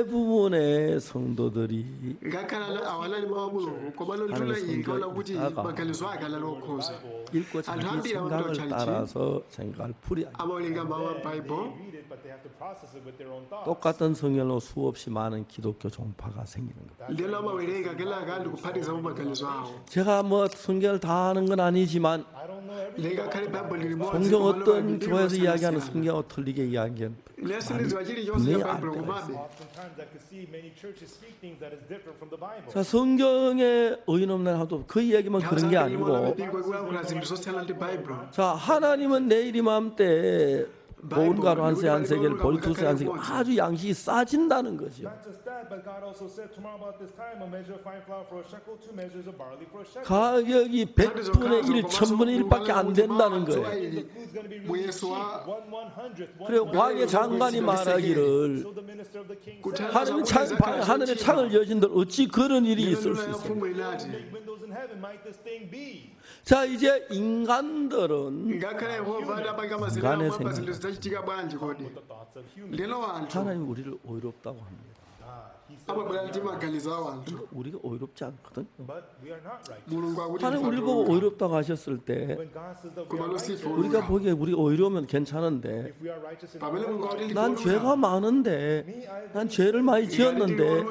대부분의 성도들이 ngakhale awa anali mawu a Mulungu komano nduna iyi ikaona kuti maganizo ake anali okhoza. 읽고 anthu 자기 ambiri 생각을 amapita 따라서 생각을 풀이하죠. amawerenga mawu a They Baibulo. read it, but they have to process it with their own thoughts. 똑같은 성경로 수없이 많은 기독교 종파가 생기는 겁니다. Lero amawerenga kenaka ndikuphatikizapo maganizo awo. 제가 뭐 성경을 다 아는 건 아니지만 I don't know everything. Ngakhale Baibulo limodzi 성경 komano 어떤 mipingo 교회에서 이야기하는 yosiyanasiyana. 성경하고 틀리게 이야기하는 Ine sindidziwa chilichonse 분명히 cha 알 Baibulo 때가 komabe Oftentimes, I could see many churches speak things that is different from the Bible. 자 성경에 의인 없는 하도 그 이야기만 그런 게 아니고 mipingo ikulankhula zinthu zosiyana ndi Baibulo. 자 하나님은 내일 이맘때 고운 Bible, 가루 한 세 한 ndikuti 세겔, palibe 보리 두세 한 세겔 mmodzi. 아주 양식이 싸진다는 거죠. Not just that, but God also said, tomorrow about this time, a measure of fine flour for a shekel, two measures of barley for a shekel. 가격이 100분의 1, 1000분의 1밖에 안 된다는 거예요. The food's going to be really 무예수와 cheap, 1/100th, one 그래 one 왕의 장관이 말하기를 So the minister of the king 구태- said, 하나님 창, 하늘의 창을 여신들 어찌 그런 일이 있을 수 있습니까? mfumu inati make windows in heaven, might this thing be? 자 이제 인간들은 ngakhale Yehova adapanga mazina 인간의 amwamba 생각. zinthu zidzachitika bwanji kodi The thoughts of humans. lero anthu 하나님 우리를 의롭다고 합니다. God, he said, amabwera ndi maganizo a anthu 우리가 의롭지 않거든요. but we are not righteous. Mulungu akuti 하나님 우리를 보고 의롭다고 하셨을 때 When God says that we are komano sife righteous, 우리가 olungama 보기에 우리가 의로우면 괜찮은데 if we are righteous in pamene our Mulungu own akuti 난 ndife 죄가 olungama 많은데 난 죄를 많이 지었는데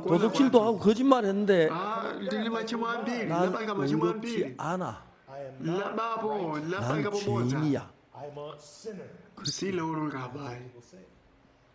도둑질도 하고 거짓말했는데 Ah, ndili machimo ambiri 난 ndinapanga machimo 의롭지 ambiri 않아. I am not, labapo 난 ndinapanga pobodza 죄인이야. I'm a sinner. sine olungama ayi We'll say.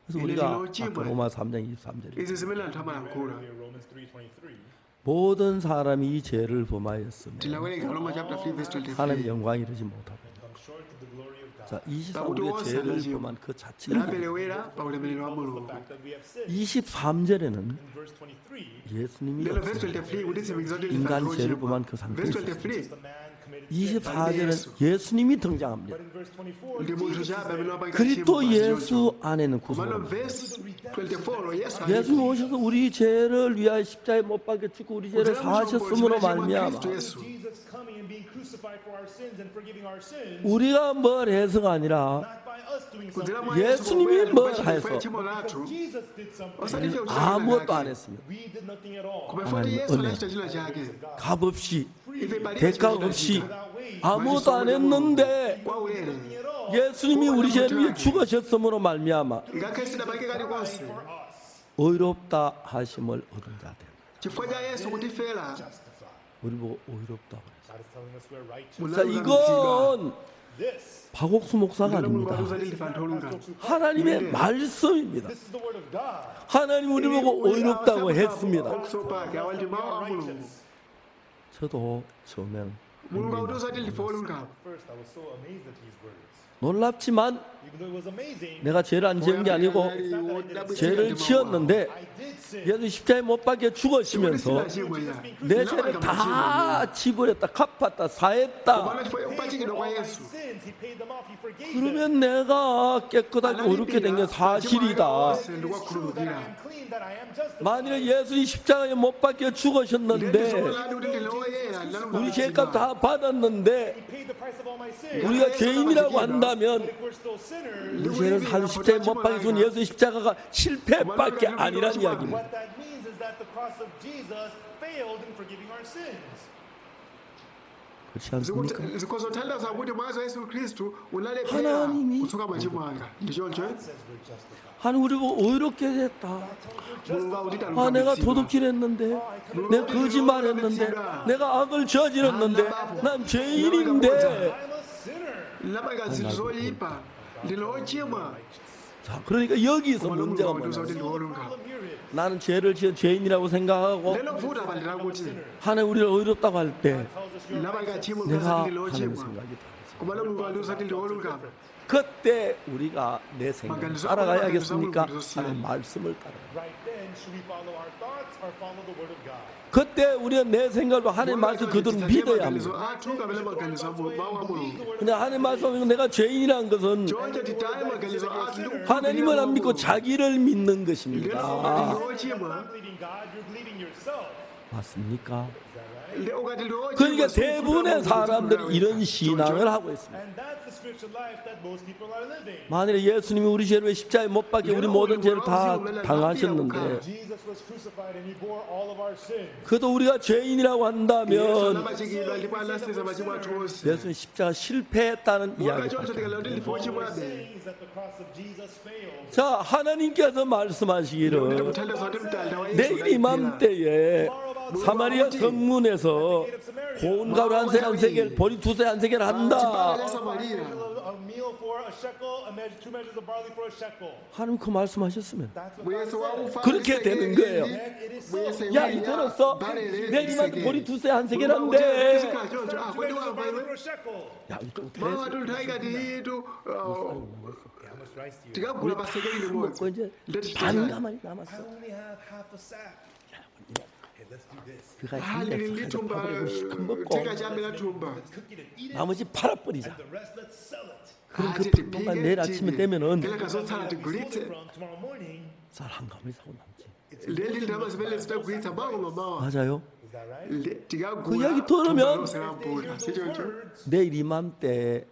그래서 이는 우리가 이로지 아까 뭐야. 로마 3장 23절에 izi zimene anthu amayankhula Earlier, Romans 3:23. 모든 사람이 이 죄를 범하였으며 tinawerenga Roma chapter 3 verse 하나님 23 영광이 이르지 못하고 Come short of the glory of God. 자, 24 나부터 우리가 죄를 원사라지요. 범한 그 자체를 laperewera pa ulemerero wa The Mulungu fact that we have sinned. 23절에는 In verse 23, 예수님이 lero verse 없어요. 23 kuti tsimikiza kuti 인간 ndife 죄를 anthu 범한 ochimwa 그 상태에 verse 있었어요. 23 the man committed sin. 24절은 예수님이 등장합니다. But in verse 24, ndi munthu Jesus is chabe there. amene wapanga 그리스도 tchimo 예수 안에는 komano 구속을 verse 24 Yesu 예수님 오셔서 우리 죄를 위하여 십자가에 못 박혀 죽고 우리 죄를 사하셨음으로 말미암아 Khristu Yesu Jesus coming and being crucified for our sins and forgiving our sins, 우리가 뭘 해서가 아니라 not by us doing kudzera something. mwa Yesu 예수님이 kubwera 뭘 ndipo 해서 chifukwa tchimo lathu Jesus did something. osati ife kuchita 아무것도 china 안 chake. 했습니다. We did nothing at all. koma ifoti 하나님의 Yesu 은혜. anachita china chake 값없이 ife palibe 대가 chimene 없이 tidachita. Without wage, 아무것도 안 했는데 kwa ulere nothing at all. 예수님이 우리 죄를 위해 죽으셨음으로 말미암아 ngakhale sidapange kalikonse For us, 의롭다 하심을 얻은 자 됩니다. chifukwa cha Yesu kutifera justified. 우리 보고 의롭다고 그랬어요. God is telling us we're righteous. 자, 이건 This, 박옥수 목사가 아닙니다. 하나님의 말씀입니다. this is the word of God. 하나님 우리 보고 의롭다고 했습니다. pake awa ndi mawu a Mulungu 저도 처음에는 Mulungu akutiuza kuti ndife olungama First, I was so amazed at these words. 놀랍지만 Even though it was amazing, 내가 죄를 안 지은 게 아니고 죄를 지었는데 I did sin. 예수 십자가에 못 박혀 죽으시면서 내 죄를 다 지불했다, 갚았다, 사했다. komano chifukwa kupachikidwa kwa All my Yesu sins, He paid them off. He forgave them. 그러면 내가 깨끗하게 의롭게 된 게 사실이다. It is true that I am clean, that I am justified. 만일 예수님 십자가에 못 박혀 죽으셨는데 ndizoonadi kuti ndine woyera 우리 죄값 다 받았는데 He paid the price of all my sins. 우리가 죄인이라고 한다면 But if we're still sinners, 우리 죄를 살 십자가에 못 박혀 죽은 예수 십자가가 실패밖에 아니란 이야기입니다. what that means is that the cross of Jesus failed in forgiving our sins. 그렇지 않습니까? zikhozotanthauza kuti mwazi wa Yesu Khristu unalephera 하나님이 kutsuka machimo anga ndi choncho God says we're justified. 하나님 우리 보고 의롭게 됐다. Mulungu akuti 아, 내가 talungamitsidwa 도둑질했는데, 내가 거짓말했는데, 내가 악을 저질렀는데, 난 죄인인데. I'm a sinner. ndinapanga zinthu zoyipa ndine wochimwa 자, 그러니까 여기서 koma 문제가 Mulungu akutiuza 뭐냐? kuti ndi wolungama Problem here is 나는 죄를 지은 죄인이라고 생각하고 lero vuto apa ndirakuti 하나님 우리를 의롭다고 할 때 tells us you're ndinapanga tchimo 내가 kuti ndine 하나님의 wochimwa 생각이 다르죠. koma Mulungu akutiuza kuti ndi wolungama 그때 우리가 내 생각을 따라가야겠습니까? 하나님 말씀을 따라. right then. Should we follow our thoughts or follow the word of God? 그때 우리가 내 생각으로 하나님 말씀 그대로 믿어야 maganizo 합니다. athu kapena maganizo a mawu a Mulungu 근데 하나님 말씀 내가 죄인이라는 것은 choncho titaye maganizo athu ndi 하나님을 안 믿고 자기를 믿는 lero 것입니다. ukati ndi wochimwa Not believing God, you're believing yourself. 맞습니까? ndi ukati ndi wochimwa 그러니까 대부분의 사람들이 이런 신앙을 하고 있습니다. And that's the spiritual life that most people are living. 만일에 예수님이 우리 죄를 왜 십자가에 못 박혀 우리 모든 죄를 다 당하셨는데 Jesus was crucified and he bore all of our sins. 그도 우리가 죄인이라고 Yesu 한다면 anapachikidwa ndipo anasenza machimo athu onse 예수는 십자가 실패했다는 monga choncho 이야기. tikalero kuti ndife All we're ochimwabe saying is that the cross of Jesus failed. 자, 하나님께서 말씀하시기를 kuthandiza kuti mtanda wa Yesu 내일 이맘때에 사마리아 성문에서 고운 가루 한 세 한 세겔, 보리 두세 한 세겔 한다. chipata cha Samariya A meal shekel for a shekel, a measure, two measures of barley for a shekel. 하나님 그 말씀하셨으면 That's what God Muyeso said. wakufa 그렇게 ndi 되는 sekeli 거예요. ndi Then it is so. muyeso 야, iwiri 이 ya 들었어? barele 내일 ndi 이만 sekeli. 보리 두세 한 Mulungu 세계란데. chikhala choncho ah Two kodi measures of wamva barley iwe for a shekel. 야, 이거 어떻게 mawu atunthawi kati itu Hey, how much rice do you have? tikagula pa sekeli 먹고 limodzi 이제 ndeti 반 chitachani 가마니 I 남았어. only have half a sack. Hey, let's do this. 그가 Ah, lili ndi 힘내서 thumba 밥을 실컷 먹고 theka chabe la thumba Let's cook it and eat it. 나머지 팔아버리자. And the rest, let's sell it. 그럼 Ah, 그 titi 분만 phike 내일 아침에 tidye 되면은 kenaka zotsala That we sold tigulitse it from tomorrow morning. 쌀 한 가마니 사고 남지. leli ndalama zimene zitagulitsa mawa mamawa 맞아요. Is that right? 그 tikagula 이야기 들으면 lonse la If they mpunga hear si those choncho words, 내일 이맘때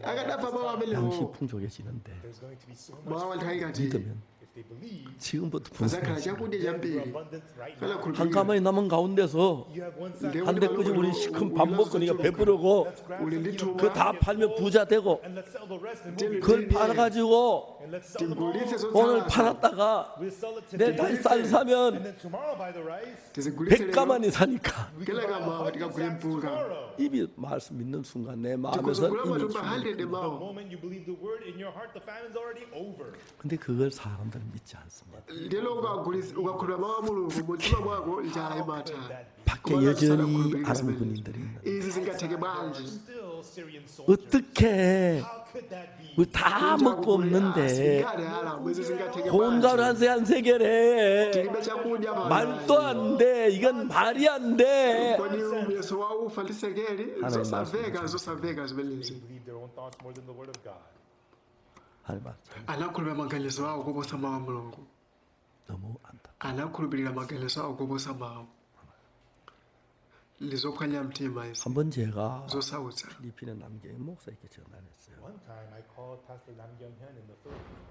akadapha mawu 양식 amenewo 풍족해지는데 there's going to be so much mawu nthawi kati 믿으면 if they believe. 지금부터 pazakhala 분석해. chakudya You're chambiri abundant right now. 한 kanakhulupirira 가마니 남은 가운데서 You have one sack. 네. 한 대까지 우리 시큰 밥 먹으니까 배부르고 Let's grab 우리 some, eat 리투마. 그 다 팔면 부자 되고 and let's sell the rest and we'll be 그걸 팔아가지고 and let's sell them all. tigulitse 오늘 zotsala 팔았다가 We'll sell it 내일 today. 다시 쌀 And 사면 then tomorrow buy the rice. tizigulitse lero 100가마니 사니까 We can kenaka buy a mawa hundred tikagule sacks mpunga tomorrow. 입이 말씀 믿는 순간 내 마음에서 tikuzogula 이미 matumba 충분히 100 The mawa moment you believe the word in your heart, the famine's already over. 근데 그걸 사람들은 믿지 않습니다. lero ukakhulupirira mawu a mulungu mumtima mwako njala imatha 밖에 Koma 여전히 sanakhulupirira 아람 zimenezi. 군인들이 있는 izi zingatheke There are bwanji still Syrian soldiers. 어떻게 How could that be? 우리 다 먹고 없는데 asilikali alamu izi zingatheke 고운가루 bwanji 한세 한 세계래 tilibe chakudya pano 말도 안 돼. 이건 말이 안 돼. kodi muyeso waufa ndi sekeli 하나님 zosamveka zosamveka zimenezi They believe their own thoughts more than the word of God. 하나님 말씀 anakhulupirira maganizo awo koposa mawu a mulungu 너무 안타. anakhulupirira maganizo awo koposa mawu ndizophwanya mtima izi 한번 제가 zosautsa 필리핀의 남경희 목사에게 전화를 했어요. One time I called Pastor Nam Kyung Hyun in the Philippines.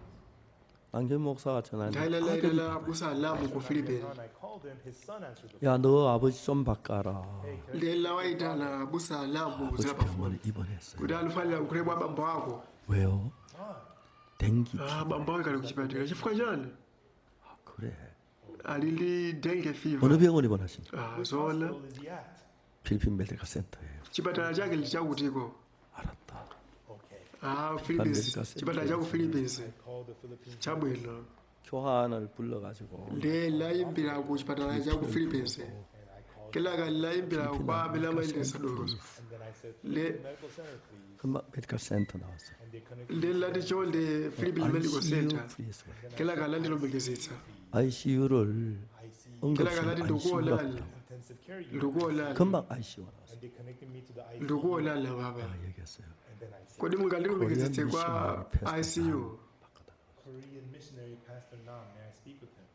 남경희 목사가 전화했는데 nthawi 아들이 lalailala abusa alamu ku Nam Kyung philippines Hyun, I called him, his son answered the 야 너 아버지 좀 바꿔라. phone. Hey, can I lelawaitana abusa alamu 아버지 kudzera pafoni 병원에 입원했어요. kuti alufanira kukhulebwa abambo ako 왜요? 댕기. Ah, abambo ako ali kuchipatala chifukwa chani 아, 그래. ali ndi dengue fever 어느 병원 입원하십니까? ah, Which zoona hospital is he at? 필리핀 메디컬 센터예요. chipatala chake ndi chakutiko 알았다. Okay. ah, Philippines chipatala chaku Philippines I called the Philippines. chabwino 교환을 불러가지고 ndiye layimbira ku chipatala chaku Philippines And I called kenaka layimbira kwa amene amayendetsa dolo and then I said, Le- Philippine Medical Center, please. 금방 메디컬 센터 나왔어요. And they connected ndiye lati chonde Philippine Medical ICU Center please. kenaka landilumikizitsa ICU를 ICU kenaka 응급실 lati ICU가 ndikuonani intensive care unit. ndikuonani 금방 ICU가 나왔어요. And they connected me to the ICU. ndikuonani baba 내가 얘기했어요. And then I said, kodi mungandilumikizitse Korean kwa missionary pastor ICU 남 바꿔달라고. Korean missionary Pastor Nam, may I speak with him?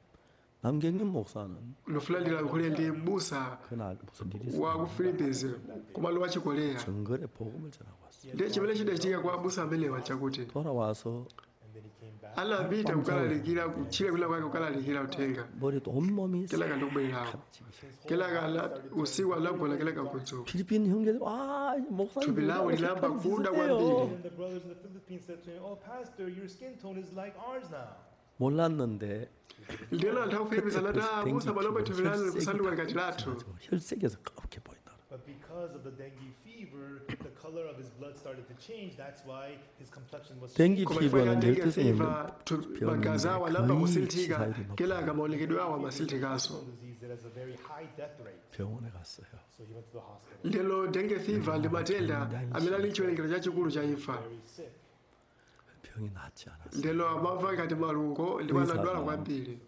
남경윤 목사는 lufulandira nkhule ndi m'busa 그날 무슨 일이 wa ku 있었냐면 Philippines kumalo wa chikoleya 정글에 복음을 전하고 왔어요. ndiye chimene chidachitika kwa abusa amenewa chakuti 돌아와서 And then he came back. anapita kukalalikira kutchire kwina kwake kukalalikira uthenga 머리도 온몸이 kenaka ndikubwererawo 새까매지기 시작했어요. kenaka usiku anagona kenaka kudzuka 필리핀 형제들 아 목사님 thupi lawo linayamba kuda kwambiri And the brothers in the Philippines said to him, Oh, Pastor, your skin tone is like ours now. 몰랐는데 ndiyeno anthu aku Philippines anati 그때 "Ah, 댕기 abusa panopa thupi lanu 혈색이 likusanduka ngati lathu 가지고 혈색에서 까맣게 보인다. But because of the dengue fever, the color of his blood started to change. That's why his complexion was 댕기 koma chifukwa cha 피부는 dengue 12세 fever magazi awo anayamba 거의 kusinthika 치사율이 높아 kenaka maonekedwe awo amasinthikaso disease that has a very high death rate. 병원에 갔어요. So he went to the hospital, lero dengue fever ndi matenda amene ali chiwerengero chachikulu cha imfa very sick. 병이 낫지 않았어요. lero amamva ngati malungo ndipo anadwala kwambiri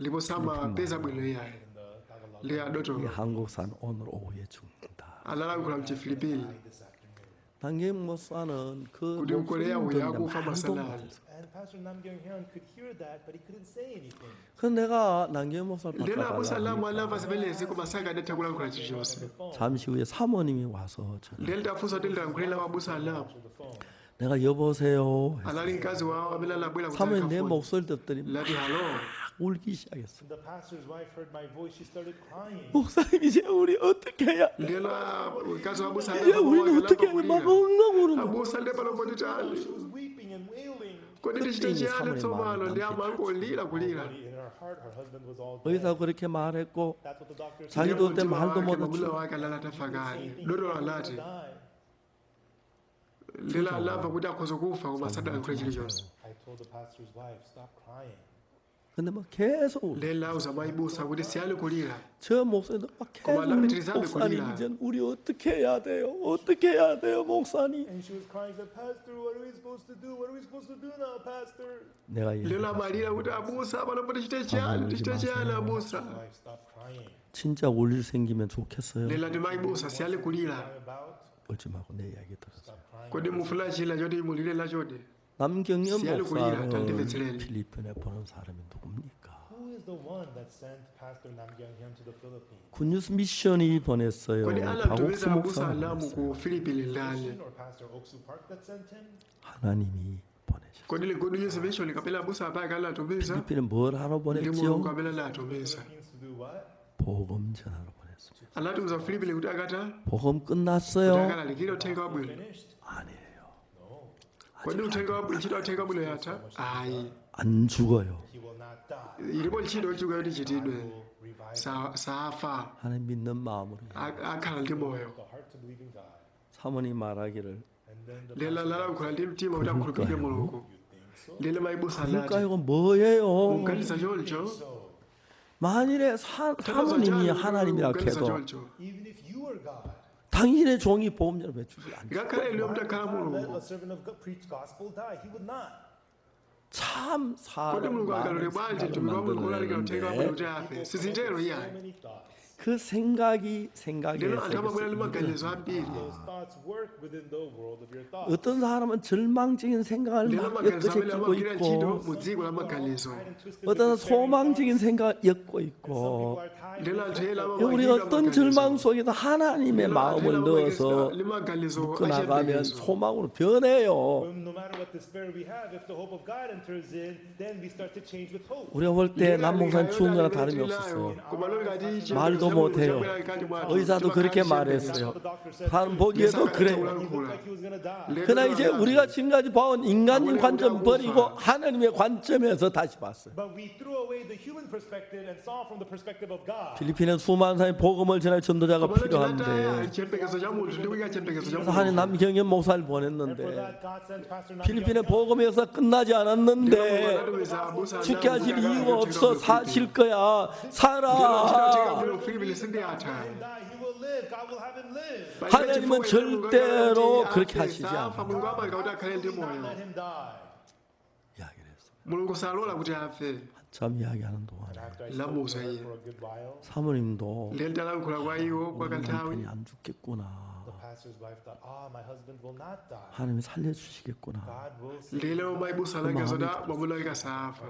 ndipo samapeza bwino iyayi In the Tagalog ndi 이 adotolo 한국산 오늘 오후에 죽는다. analankhula mchifilipini this afternoon. 남경윤 목사는 그 kuti mkoleya 목소리 uyu akufa 듣는데 말도 masanali 못했어. And Pastor Nam Kyung Hyun could hear that, but he couldn't say anything. 그 내가 남경윤 목사를 ndeno abusa 바꿔달라. lamu anamva zimenezi koma sangathe kulankhula chilichonse 잠시 후에 사모님이 와서 전화. ndeno tafunsa kuti ndilankhulira abusa alamu The phone. 내가 여보세요. 했어요. anali mkazi wawo amene anabwera 사모님 내 kudzakafoni 목소리 듣더니 막 lati halo 울기 시작했어. When the pastor's wife heard my voice, she started crying. 목사님 이제 우리 어떻게 해야? ndeno mkazi wa abusa 이제 우리는 어떻게 해야? 막 엉엉 우는 거야. abusa ndi pano poti tani She was weeping and wailing. kodi tichite 그때 chiyani 사모님 tsopano 마음이 ndi amangolira kulira In her heart, her husband was all dead. 의사 그렇게 말했고 That's what the doctor said. 자기도 그때 Mtima 말도 wake 못하고 mwamuna wake anali atafa kale dotolo anati Die. Lero anamva kuti akhoza kufa koma sadalankhule chilichonse. I told the pastor's wife, stop crying. 근데 막 계속 울어. Lero lauza mayibusa kuti siyani kulira. 저 목사님도 막 계속 고마, 울고, 남편들이 목사님 삼백 이제 우리 어떻게 해야 돼요? 어떻게 해야 돼요, 목사님? And she was crying, said, Pastor, what are we supposed to do? What are we supposed to do now, Pastor? 내가 Lero 얘기해. amalira kuti abusa panopo tichite chiyani, tichite chiyani abusa. Wife, stop crying. 진짜 울 일 생기면 좋겠어요. Lero ati mayibusa siyani kulira. Cry about, 울지 말고 내 이야기 들었어요. stop crying. Kodi mufuna chila choti mulire lachodi? 남경연 시알을 목사를 굴리라, 달리베츠렐. 필리핀에 보낸 사람이 누굽니까? Who is the one that sent Pastor Nam Kyung-hyun to the Philippines? 굿뉴스 미션이 보냈어요. Kodi 박옥수 anamtumiza abusa 목사가 alamu 보냈어요. ku Philippines ndani? Or Pastor Oksu Park that sent him? 하나님이 보내셨어요. Kodi li Good News Mission kapena abusa apake anatumiza? 필리핀은 뭘 하러 Ndi Mulungu 보냈죠? amene anatumiza. Philippines to do what? 복음 전하러 보냈습니다. Anatumiza Philippines kuti akata 복음 kuti 끝났어요? akalalikire uthenga wabwino. Finished? 아니에요. Kodi uthenga wabwino, ntchito ya uthenga wabwino yatha? Ayi. 안 죽어요. He will not die. Ilipo ntchito yochuluka yoti ichitidwe. Will revive Safa 하나님 믿는 마음으로 해요. akhala ndi moyo. the heart to believe in God. 사모님 말하기를 And then the Lero lalankhula ndi mtima kuti akhulupirire Mulungu. Lero mayibusa anati 그러니까 이거 뭐예요? muganiza choncho? 만일에 사모님이 하나님이라 muganiza 해도 choncho? even if you are God, 당신의 종이 복음전을 왜 주지 않죠? Ngakhale inu mutakhala God let Mulungu, a servant of God preach gospel die. He would not. 참 kodi 사람 Mulungu 많은 akalole bwanji 생각을 mtumiki wa Mulungu kulalikira uthenga wabwino kuti 만들어내는데 afe? Sizitero So iyayi. many thoughts. 그 생각이 생각에 Lero anthu amabwera ndi 새겨서 maganizo ambiri. Those thoughts work within the world of your thoughts. 어떤 사람은 절망적인 생각을 Lero 막 maganizo amene 엮어제끼고 amagwira ntchito 있고 mu dziko la maganizo. 어떤 소망적인 생각을 엮고 있고 Lero anthu ena 우리 amamangidwa 어떤 maganizo. 절망 속에도 하나님의 Lero anthu 마음을 ena 넣어서 amagwiritsa ndi maganizo 묶어나가면 achiyembekezo. 소망으로 변해요. No matter what despair we have, if the hope of God enters in, then we start to change with hope. 우리가 볼 때 남목사님 죽은 거나 다름이 없었어요. 말도 못해요. 의사도 그렇게 말했어요. 사람 보기에도 그래요. He looked like he was gonna die. 그러나 이제 우리가 지금까지 봐온 인간인 관점 버리고 하나님의 관점에서 다시 봤어요. But we threw away the human perspective and saw from the perspective of God. 필리핀은 수많은 사람이 복음을 전할 전도자가 필요한데 chiyembekezo cha munthu ndi kuyika chiyembekezo cha 그래서 하나님 Mulungu. 남경현 목사를 And for 보냈는데 that, God sent Pastor Nam 필리핀의 Kyung-hyun. 복음에서 끝나지 않았는데 anatumiza abusa 죽게 alamu 하실 kuti 이유가 akalalikire uthenga 없어. wabwino ku 사실 Philippines. 거야. Lero 살아. uthenga wabwino ku Philippines sindiyatha. Let him die. He will live. God will have him live. Palibe 하나님은 chifukwa chimene Mulungu 절대로 akalole kuti 그렇게 afe, 하시지 safa. 않아요. Mulungu amanga kuti akhale ndi Absolutely not moyo. let him die. 이야기를 했어요. Mulungu salola kuti afe. 한참 이야기하는 동안에 After I spoke to Lamuza her iye. for a good while, 사모님도 Lero ndalankhula kwa iwo kwa 우리 kanthawi. 남편이 안 죽겠구나. the pastor's wife thought, ah, my husband will not die. 하나님이 살려주시겠구나. God will save Lero mayibusa alangiza kuti mwamuna wake asafa.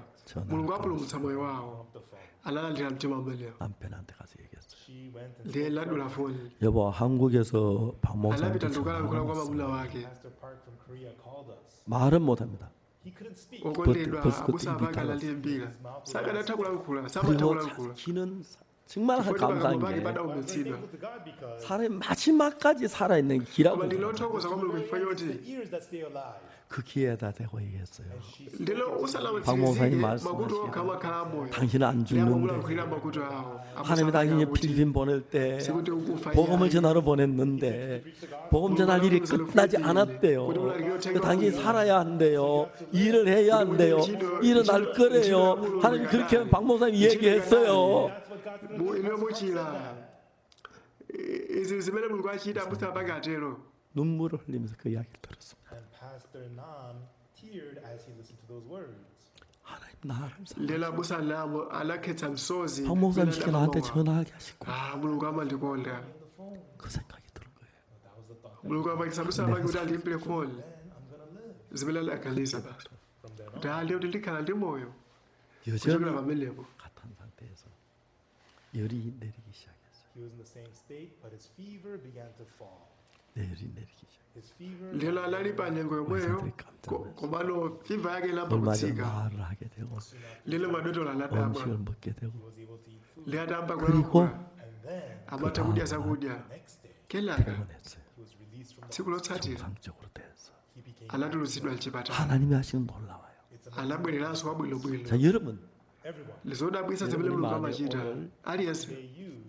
Mulungu apulumutsa moyo wawo. the phone. Analandira mtima umenewo. 남편한테 가서 얘기했어요. She went and Ndiye ladula foni. 여보, 한국에서 박 목사님한테 Anapita ndikukalankhula 전화가 kwa 왔어. mwamuna wake. Pastor Park from Korea called us. 말은 못합니다. He couldn't speak. Okondedwa 벌써 그때 abusa 입이 apake analimbira. Sakanatha kulankhula, samatha 그리고 kulankhula. 기는 정말 Chifukwa 감사한 pakamwa pake 게 padaumitsidwa. Thankful to God because 사람이 마지막까지 살아있는 기라고 Koma ndilothokoza kwa Mulungu chifukwa it's choti the ears that stay alive. 그 기회에다 대고 얘기했어요. ndilo 박 목사님 usalamatsirizike makutu 말씀하시기를 okha amakhala amoyo. 당신은 안 Ndi 죽는데 amamulankhulira makutu awo. Abusa 하나님이 apake 당신이 akuti 필리핀 보낼 때 sikuti ukufa 복음을 iyayi. 전하러 보냈는데 복음 전할 일이 끝나지 않았대요. 그 당신이 살아야 한대요. 일을 해야 한대요. 일어날 거래요. 하나님 그렇게 박 목사님 얘기했어요. That's what God's gonna Mu inu muchira. Izi zimene Mulungu achita abusa apake atero. 눈물을 흘리면서 그 이야기를 들었습니다. And Pastor Nam teared as he listened to those words. 하나님 나를 사랑. Lero abusa alamo anakhetsa msozi. 박 목사님 pamene 시켜 나한테 adamva mawu. 전화하게 하시고 Ah, Mulungu amandikonda. 그 생각이 드는 거예요. That was the thought. Mulungu amapangitsa abusa apake kuti alimbire foni. Then I'm gonna live. Zimene adaganiza basi. From then on, Kuti ah, ndiye kuti ndikhala ndi moyo. Kuchokera 여전히 pamenepo. 같은 상태에서 열이 내리기 시작했어요. he was in the same state, but his fever began to fall. 네, 열이 내리기 시작. His fever Lero anali pa nyengo yomweyo komano fiva yake inayamba 얼마 전 kutsika. 말을 하게 되고 Lero madotolo anadabwa. 음식을 먹게 되고 he was able to eat food. Lero atayamba 그리고 kulankhula And then amatha kudya zakudya. next day, Kenaka 퇴원했어요. he was released from the tsiku lotsatira 정상적으로 됐어. he became anatulutsidwa mchipatala. 하나님이 하시는 놀라워요. Anabwereranso wabwinobwino. 자, 여러분 everyone. Lizodabwitsa zimene Mulungu amachita. Aliyense May you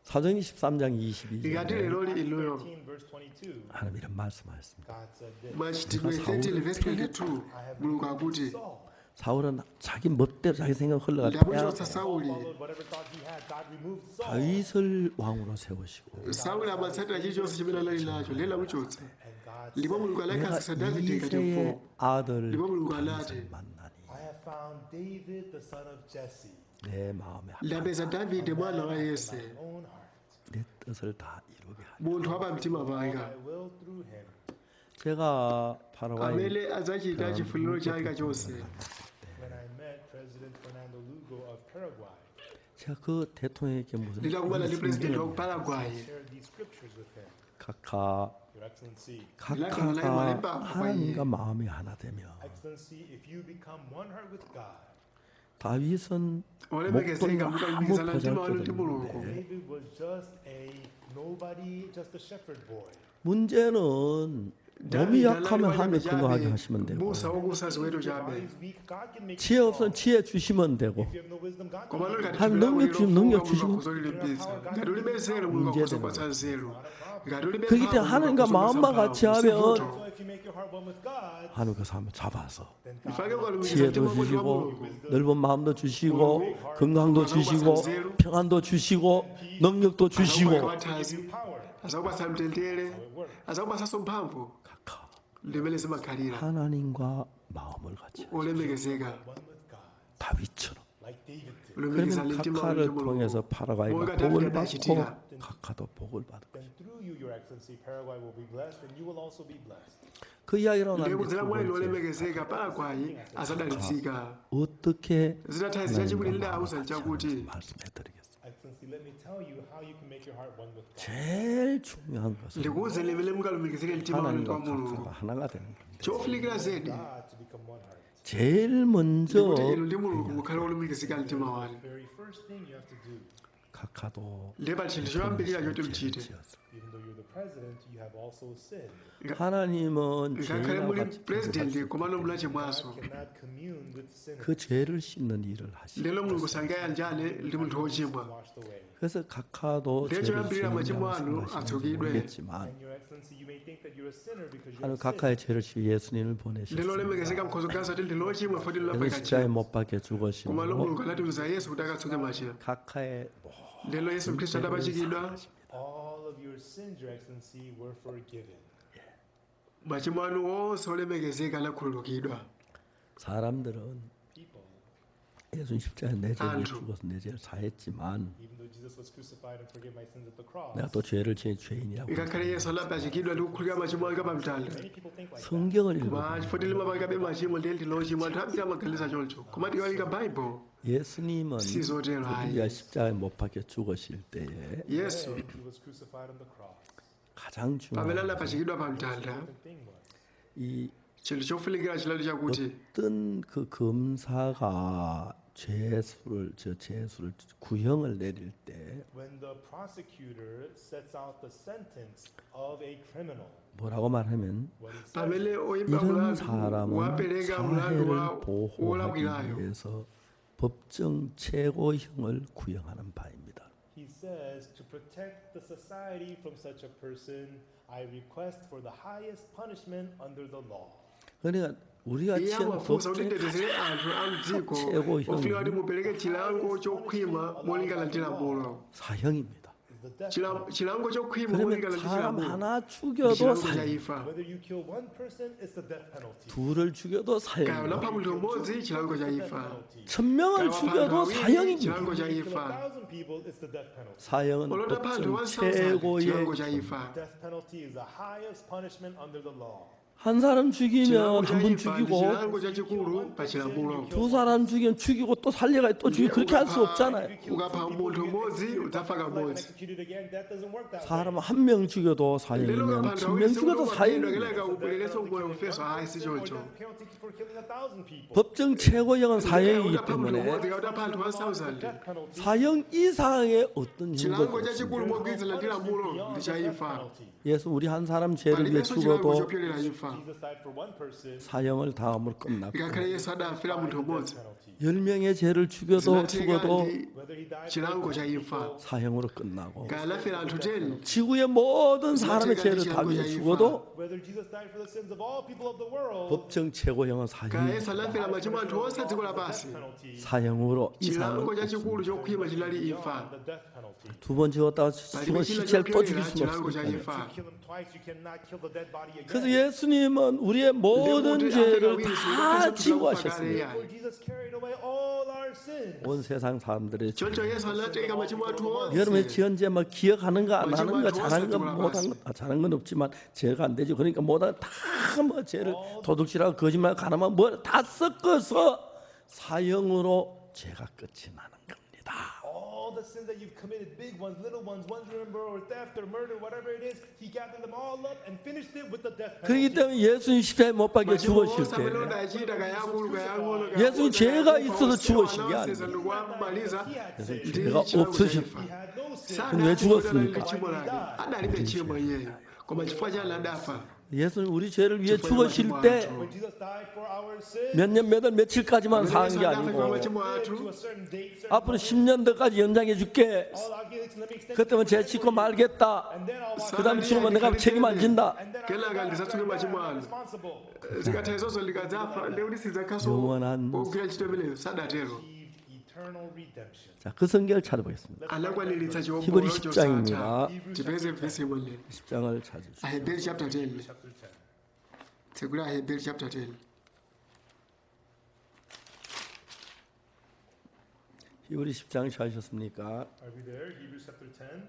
사도행전 13장 Ngati 22절에 leroli inuyo 13 verse 22, 하나님 이런 말씀하셨습니다. God said this. Machitidwe 13 verse 22 Mulungu akuti Saul 사울은 자기 멋대로 자기 생각 흘러가 ndamuchotsa Sauli. followed whatever thought he had. God removed Saul 다윗을 왕으로 세우시고 Sauli amatsatira chilichonse chimene anali nacho lero amuchotsa and God ndipo said, Mulungu 내가 anakhazikitsa Davide ngati 이새의 mfumu 아들 ndipo Mulungu anati 다윗을 만나니 I have found David the son of Jesse, 내 마음에 합한 ndapeza Davide mwana wa Yese my own heart. 내 뜻을 다 이루게 하리. munthu wa pamtima panga I will through him. 제가 파라과이 amene adzachita chifuniro changa chonse. When I met President Fernando Lugo of Paraguay, 제가 그 대통령에게 무슨 Nditakumana ndi president wa ku 말씀을 Paraguay shared these scriptures with him. 카카 Your Excellency, 카카가 하나님과 마음이 하나 되면 Excellency, if you become one heart with God, 다윗은 olemekezeka 목돈과 아무 mukalumikizana mtima wanu ndi Mulungu. 보잘것없는데 David was just a nobody, just a shepherd boy. 문제는 몸이 Davide 약하면 anali 하나님 chabe, 근거하게 하시면 되고 m'busa wokusa ziweto If your chabe body is weak, God can make 지혜 you 없으면 strong. 지혜 주시면 되고 If you have no wisdom, God can koma give you ngati 한 thupi lako 능력 주시면 lilofowoka 능력 Mulungu 주시면 akuzolimbitsa ngati ulibe nzeru Mulungu akuzopatsa nzeru ngati ulibe 그렇기 때문에 mphamvu Mulungu 하나님과 akuzopatsa 마음만 같이 mphamvu 하면 sivuto So if you make your heart one with God, 하나님 그 사람을 잡아서 then God ifake ukalumikiza 지혜도 mtima wako ndi wa 주시고 Mulungu 넓은 마음도 주시고 건강도 주시고 평안도 주시고 능력도 주시고 azakupatsa wathanzi power. azakupatsa mtendere azakupatsanso mphamvu 카카 ndimene zimakhalira 하나님과 마음을 같이 olemekezeka One with God, 다윗처럼 like David did. ulumikizana 그러면 mtima wanu 카카를 ndi Mulungu 통해서 파라과이가 monga 복을 Davide 받고 adachitira 카카도 복을 받을 Then through you, Your Excellency, Paraguay will be blessed, and you will also be blessed. 그 이야기를 ndiye 하는데 kudzera 두 mwa inu 번째 olemekezeka Paraguay azadalitsika 어떻게 zitatha zichachikulira ndauza chakuti 말씀해 드리겠습니다. Excellency, let me tell you how you can make your heart one with God. 제일 중요한 것은 ndikuwuzeni limene mukalumikizire mtima wanu ndi 하나님과 wa Mulungu 카카가 하나가 되는 겁니다. chofunikira zedi God to become one heart. 제일 먼저 ndikuti inu ndi Mulungu mukhale olumikizika mtima wanu Very first thing you have to do, 카카도 ndiye pali chinthu choyambirira choti mchite 지었습니다. even though you're the president, you have also sinned. 하나님은 ngakhale 죄인하고 muli 같이 president komano munachimwaso God cannot commune with sinners. 그 죄를 씻는 일을 하시. lero Mulungu sangayanjane ndi munthu wochimwa Washed away. 그래서 카카도 ndiye 죄를 choyambirira machimo 지었다고 anu 생각하시는지 atsukidwe 모르겠지만 And Your Excellency, you may think that you're a sinner because you 하나님 have sinned. 카카의 죄를 씻 예수님을 lero 보내셨습니다. olemekezeka mkhozo gaza kuti ndinu ochimwa foti 그래서 lilapeka 십자가에 못 박혀 koma lo 죽으시고 Mulungu anatumiza Yesu kuti akatsuke machimo 카카의 lero Yesu Khristu adapachikidwa All of your sins, Your Excellency, were forgiven. machimo anu onse olemekezeka anakhululukidwa 사람들은 People, 예수님 십자가에 내 죄를 안주. 죽어서 내 죄를 사했지만 even though Jesus was crucified and forgave my sins at the cross, 내가 또 죄를 지은 죄인이라고 ngakhale Yesu anapachikidwa ndi kukhululuka machimo anga pamtanda many people think like that. 성경을 읽어 koma chifukwa limapangikabe machimo ndiye ndinu ochimwa anthu ambiri amaganiza choncho koma tikawerenga Baibulo 예수님은 sizotero ayi 우리가 십자가에 못 박혀 죽으실 때에 Yesu When he was crucified on the cross, 가장 pamene 중요한 anapachikidwa pamtanda the thing was, 이 chinthu chofunikira chinali chakuti 어떤 그 검사가 죄수를 저 죄수를 구형을 내릴 때 when the prosecutor sets out the sentence of a criminal, 뭐라고 말하면 what he says pamene oyimba 이런 mlandu 사람은 wapereka mlandu 사회를 wa 보호하기 wolakwirayo 위해서 법정 최고형을 구형하는 바입니다. He says, to protect the society from such a person, I request for the highest punishment under the law. 그러니까 우리가 iye 취한 amafunsa kuti 법정 nditetezere anthu a mdziko 최고형. ofunika kuti mupereke chilango chokhwima molingana ndi lamulo 사형입니다. Is the death Chilango chokhwima 그러면 molingana ndi 사람 chilamulo 하나 ndi 죽여도 chilango cha 사형, imfa Whether you kill one person, it's the death penalty. 둘을 죽여도 kaya 사형이고 unapha munthu umodzi chilango cha imfa Penalty. 천 명을 kaya wapha anthu 죽여도 awiri 사형입니다. chilango cha You kill a imfa thousand people, it's the death penalty. 사형은 olotapha anthu 법정 1000 최고의 chilango cha imfa Death penalty is the highest punishment under the law. 한 사람 죽이면 chilango cha 한 분 imfa ndi 죽이고 chilango chachikulu pa chilamulo 두 사람 죽이면 죽이고 또 살려가 또 죽이고 그렇게 할 수 없잖아요. ukapha munthu umodzi udzafa Life and kamodzi executed again, that doesn't work that way. 사람 한 명 죽여도 lero 사형이면 ukapha anthu 천 awiri 명 죽여도 sikuti 사형입니다. kenaka ubwererenso moyo ufeso ayi si Or choncho death penalty for killing a thousand people. 법정 최고형은 사형이기 utapha munthu 때문에 umodzi utapha anthu 1000 Death penalty. 사형 이상의 어떤 chilango 형도 없습니다. chachikulu mogwirizana ndi lamulo ndi cha imfa Penalty. 예수 우리 한 사람 죄를 위해 palibenso chilango 죽어도 chopyolera imfa Jesus died for one person, 사형을 다음으로 끝났고 Ngakhale Yesu adafera munthu umodzi, penalty. 10명의 죄를 죽여도 zinatheka 죽어도 ndi Whether he died for chilango cha imfa. 사형으로 끝나고 Kaya anafera anthu 10, 지구의 모든 사람의 zinatheka ndi 죄를 다 chilango 위해 cha imfa. 죽어도 whether Jesus died for the sins of all people of the world, 법정 최고형은 Kaya 사형 Yesu anafera machimo anthu onse a dziko lapansi, penalty 사형으로 이상은 chilango chachikulu chokhwima chinali imfa. beyond the death penalty. 두 번 죽었다가 죽은 Palibe china 시체를 또 chopyolera 죽일 수는 chilango cha 없으니까요. imfa. Kill him twice, you cannot kill the dead body 그래서 again. 예수님은 우리의 모든 Ndikuti 죄를 afika wina 다 sungapeso 지고 tulakufa kale 하셨습니다. yayi. For Jesus carried away all our sins. 온 세상 사람들의 죄. Choncho Yesu anatenga machimo athu 여러분의 onse. 지은 죄 뭐 기억하는 거 안 하는 거 잘한 거 마지막 못한 거 아, 잘한 건 없지만 죄가 안 되죠. 그러니까 못한 다뭐 죄를 도둑질하고 거짓말 가늠하고 뭐다 섞어서 사형으로 죄가 끝이 나는 겁니다. All the sins that you've committed, big ones, little ones, ones you remember, or theft or murder, whatever it is, he gathered them all up and finished it with the death 그렇기 penalty. 때문에 예수님 십자가에 못 박혀 Machimo 죽으실 onse amene 때 udachita kaya akulu kaya ang'ono kaya 예수님 abodza, 죄가 kaya akufa, 있어서 onsewo 죽으신 게 anawaseza 아니에요. ndikuwamaliza He had 예수님 sin. ndi 죄가 chilango cha 없으셨. imfa. He had no sin. 그럼 왜 Sanali 죽었습니까? tchimo lake, adalibe tchimo iyeyo, koma chifukwa chani adafa? 예수님 우리 죄를 위해 chifukwa cha 죽으실 machimo 때 athu. When Jesus died for our sins, 몇 년 몇 월 며칠까지만 Pamene 사한 Yesu 게 adafa chifukwa 아니고 machimo to athu, a certain date, certain 앞으로 10년 더까지 연장해 줄게. all I'll give it to let me extend it 그때면 for 죄 10 짓고 more years. 말겠다. And then I'll wash 그 다음에 죽으면 내가 책임 안 진다. And then I'll kenaka die ndisatsuke after I die, machimo I'm anu. responsible. Zikatha izonso ndikadzafa ndikuti sidzakhaso 영원한 ogwira ntchito imeneyo sadatero. Achieved eternal redemption. 자, 그 성경을 찾아보겠습니다. Anakwaniritsa 히브리 chiwombolo 10장입니다. chosatha. Tipeze vesi imene 10장을 찾으시죠. Aheberi chapter 10. Chapter 10. Tsekula Aheberi chapter 10. 히브리 10장 찾으셨습니까? Are we there? Hebrews chapter 10.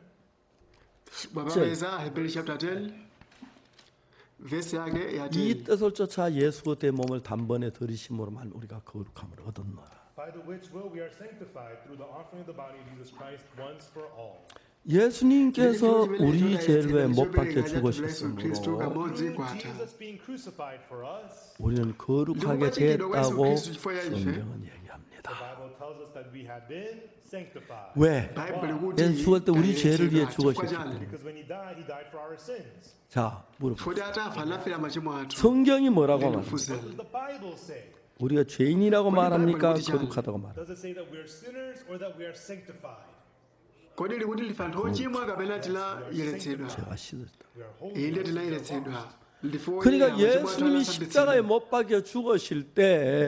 Mwapeza Aheberi chapter 10 vesi yake ya 이 10. 뜻을 쫓아 예수 그리스도의 몸을 단번에 드리심으로만 우리가 거룩함을 얻었노라. By the which will we are sanctified through the offering of the body of Jesus Christ once for all. 예수님께서 우리 죄를 위해 못 박혀 Khristu 죽으셨으므로 kamodzi Through kwatha. Jesus being crucified for us, 우리는 거룩하게 됐다고 성경은 얘기합니다. the Bible tells us that we have been sanctified. 왜? Baibulo likuti 예수 죽을 때 우리 죄를 위해 tayeretsedwa chifukwa 죽으셨기 chani? 때문에. Because when he died for our sins. 자, 물어보세요. Poti atafa anafera machimo athu. 성경이 뭐라고 말합니까? Ndifunseni. What does the Bible say? 우리가 죄인이라고 말합니까? Bible kuti 거룩하다고 말합니까? Does it say that we are sinners or that we are sanctified? Kodi likuti ndife anthu ochimwa kapena tinayeretsedwa? 제가 씻었다. We are holy. Inde tinayeretsedwa. Ndife oyera, 그러니까 machimo athu 예수님이 십자가에 anasambitsidwa. 못 박혀 죽으실 때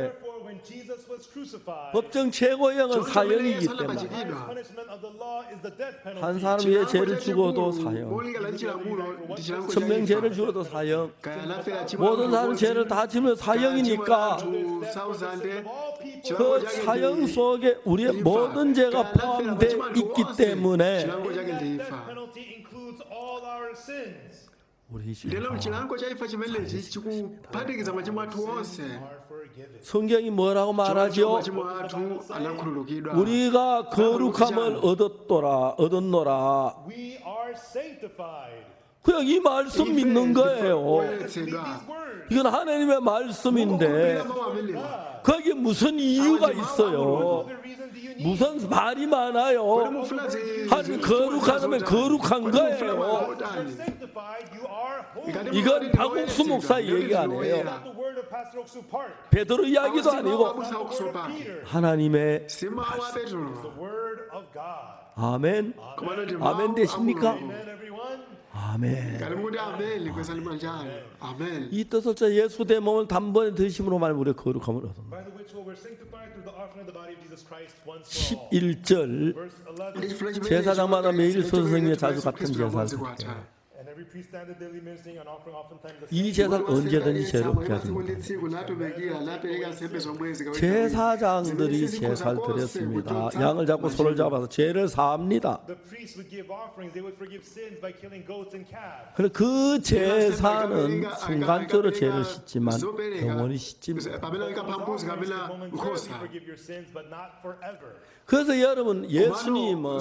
Therefore, when Jesus was crucified, 법정 최고형은 choncho pamene 사형이기 Yesu 때문에 the highest anapachikidwa, punishment of the law is the death 한 penalty. 사람 위해 chilango 죄를 죽어도 chachikulu 사형, molingana ndi chilamulo ndi chilango cha 천명 imfa. 죄를 죽어도 사형, Kaya anafera tchimo 모든 anthu 사람 umodzi, 죄를 다 지면 kaya tchimo 사형이니까 anthu There's death for the sins 1000 of all people. chilango 그 chake 사형 ndi 속에 우리의 imfa. 모든 죄가 Kaya anafera 포함되어 machimo anthu 있기 onse, 때문에 chilango chake And ndi that death imfa. penalty includes all our sins. 우리 Lero 죄가 chilango cha imfa chimenechi chikuphatikiza machimo athu onse. Are forgiven. 성경이 뭐라고 Choncho 말하죠? machimo athu anakhululukidwa. 우리가 거룩함을 얻었더라, 얻었노라. We are sanctified. 그냥 이 말씀 믿는 거예요. Believe these words. 이건 하나님의 말씀인데 Mukukhulupirira mawu amenewa. 거기에 무슨 이유가 What 있어요? other reason do you need? 무슨 말이 많아요? Kodi mufuna zi- 하나님 거룩하다면 거룩한 Kodi mufuna 거예요. moyo You're otani? sanctified, you are holy. Ngati 이건 mufuna 박옥수 목사 woyeretsedwa, 얘기 아니에요. woyera. Not the word of Pastor Oksu Park. 베드로 이야기도 아니고 Not the word of Peter. 하나님의 Si mawu a Petro. The word of God. 아멘. Komano ndi 아멘 mawu a 되십니까? Mulungu. Amen, everyone. 아멘. Ngati mukuti amen, kwezani manja anu. Amen. 이 뜻을 저 예수 대 몸을 단번에 드심으로만 우리가 거룩함을 얻었노라. By the which will we're sanctified through the offering of the body of Jesus Christ once for all. 11절 Verse 11. Ndi chifukwa chimene 제사장마다 매일 chopereka 선생에 자주 Yesu 같은 Khristu 제사를 kamodzi kwatha. And every priest standeth daily ministering and offering oftentimes the 이 same. 제사를 언제든지 Samwe 죄롭게 하지 masiku ndi 못합니다. tsiku natumikira napereka nsembe zomwezi kawirikawiri. 제사장들이 Zimene sizikhoza 제사를 konse 드렸습니다. kuchotsa 양을 잡고 소를 machimo. 잡아서 죄를 사합니다. The priests would give offerings. They would forgive sins by killing goats and calves. 그런데 그 제사는 순간적으로 죄를 씻지만 영원히 씻지 못합니다. pamene Those akapha mbuzi offerings could kapena momentarily nkhosa forgive your sins, but not forever. 그래서 여러분 예수님은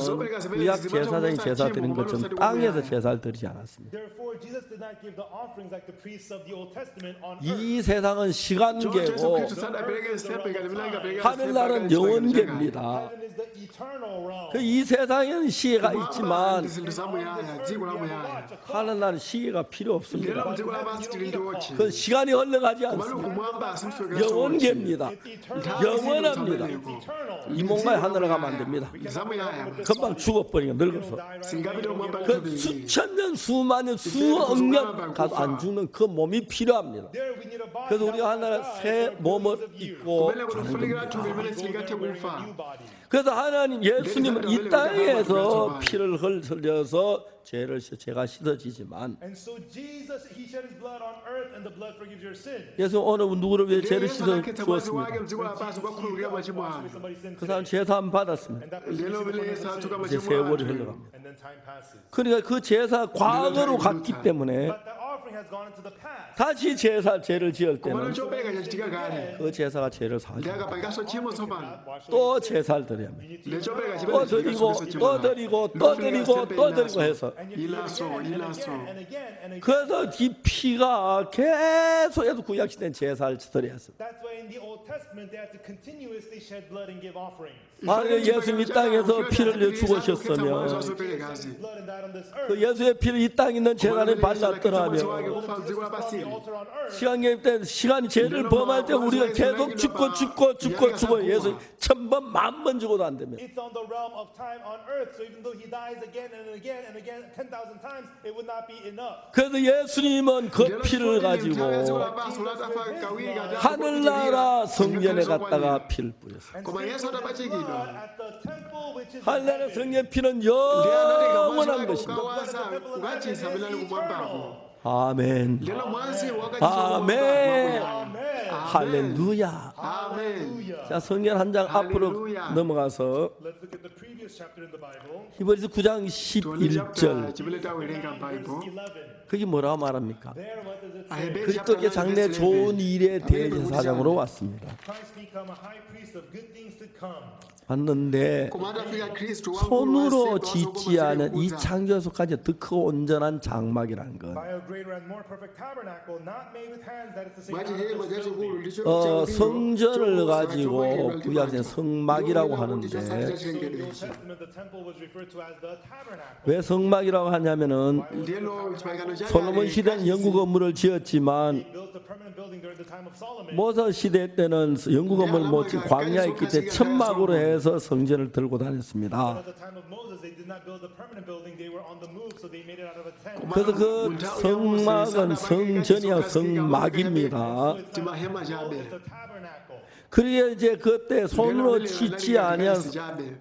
구약 제사장이 제사 드린 것처럼 땅에서 제사를 드리지 않았습니다. 않았습니다. Therefore, Jesus did not give the offerings like the priests of the Old Testament on earth. 이 세상은 Choncho Yesu 시간계고 Khristu sadapereke nsembe ngati mmene ankaperekera nsembe 하늘나라는 akali m'chipangano chakale. 영원계입니다. Heaven is the eternal realm. 그 이 세상에는 시계가 Kumwamba 있지만 ndi zinthu zamuyaya, dziko lamuyaya. 하늘나라는 시계가 필요 Ndiyeno 없습니다. mdziko lapansi tili ndi wotchi. 그 시간이 흘러가지 Komatu 않습니다. kumwamba simusowekeranso wotchi. 영원계입니다. It's eternal. nthawi 영원합니다. zinthu It's eternal. 이 몸과 하늘에 가면 안 됩니다. Zamuyaya. 금방 죽어버리니까 늙어서. Singapita kumwamba 그 nthawi iyi. 수천 년, 수만 년, 수억 년 가도 안 죽는 그 몸이 필요합니다. There we need a body 그래서 that 우리가 will 하늘나라 not die 새 for billions 몸을 of years. 입고 Kumene 가는 kufunikira 겁니다. thupi limene We go silingathe there wearing a kufa. new body. 그래서 하나님 예수님은 이 땅에서 피를 흘려서 죄를 죄가 씻어지지만 And so Jesus, he shed his blood on earth, and the blood forgives your sin. 예수 오늘 누구를 위해 Ndiye 죄를 Yesu 씻어 anakhetsa mwazi wake 주었습니다. mdziko lapansi kukakhululukira machimo Wash away anu. somebody's sin 그 사람 today. 죄 사함 받았습니다. And that person Ndiyeno received the pamene forgiveness Yesu of atsuka sin. 이제 machimo 세월이 athu. 흘러갑니다. And then time passes. 그러니까 그 제사 과거로 갔기 때문에 But that offering has gone into the past. 다시 제사 죄를 지을 Komano 때는 chopereka chachitika kale. 그 제사가 죄를 Ndiye 사하죠. akapanganso tchimo tsopano. Wash away 또 제사를 드려야 합니다. Ndiye chopereka 또 chimene 드리고 chikasunganso 또 드리고 또 드리고 또 드리고 해서 And you do it Ilaso, again and ilaso. again and again and again. 그래서 이 피가 계속해서 구약시대 제사를 드려야 했습니다. That's why in the Old Testament they had to continuously shed blood and give offerings. 만약에 예수님 이 땅에서 피를 흘려 죽으셨으면 His blood and died on this earth. 그 예수의 피를 이 땅에 있는 제단에 발랐더라면 Jesus was on the altar on earth. 시간 개입 때 시간이 죄를 범할 때 우리가 계속 죽고 죽고 죽고 죽어 예수 1,000번 10,000번 죽어도 안 됩니다. It's on the realm of time on earth. So even though he dies again and again and again 10,000 times, it would not be enough. 그래서 예수님은 그 피를 가지고 하늘나라 성전에 갔다가 피를 뿌렸어요. And Koma Yesu sprinkled his adapachikidwa. blood at the temple which is in 하늘나라 heaven. 성전 피는 Ndiye anatenga mwazi 영원한 wake 것입니다. kukawaza kukachisa amene ali kumwambako. 아멘. Ndiyeno mwazi wakachisa 아멘. Amen. 할렐루야. Amen. 자, 성경 한 장 앞으로 할렐루야. 넘어가서 Let's look at the previous chapter in the Bible. 히브리서 9장 Tione chapter 11절. chimene tawerenga 9, verse m'Bible. 11. 그게 뭐라고 말합니까? There, what does it say? Aheberi 그리스도께 chapter 9 장래 verse 좋은 11. 일의 Amene pakuti 대제사장으로 chani? 왔습니다. Christ become a high priest of good things to come. 왔는데 Koma atafika Khristu wamkulu 손으로 wansembe 짓지 wasokoma zili 않은 이 kudza. 창조에서까지 더 크고 온전한 장막이라는 것. By a greater and more perfect tabernacle, not made with hands, that is to say, Mwa not of chihema this chachikulu building. ndicho changwiro, 성전을 choposa 가지고 chomangidwa ndi 구약의 manja. 성막이라고 Ndiwo kuti 하는데 chosati So in chachilengedwe the Old ichi. Testament, the temple was referred to as the tabernacle. 왜 성막이라고 하냐면은 Ndiyeno chipangano chakale 솔로몬 시대는 영국 건물을 지었지만 They built a permanent building during the time of Solomon. 모세 시대 때는 영국 건물 못 짓고 광야에 있기 때문에 천막으로 해서 성전을 들고 다녔습니다. At the time of Moses, they did not build a permanent building. They were on the move, so they made it out of a tent. 그래서 그 성막은 성전이야 성막입니다. So it's not a Timahema temple, chabe. it's a tabernacle. 그러게 이제 그때 손으로 Ndiyeno 짓지 아니한 kachisi chabe.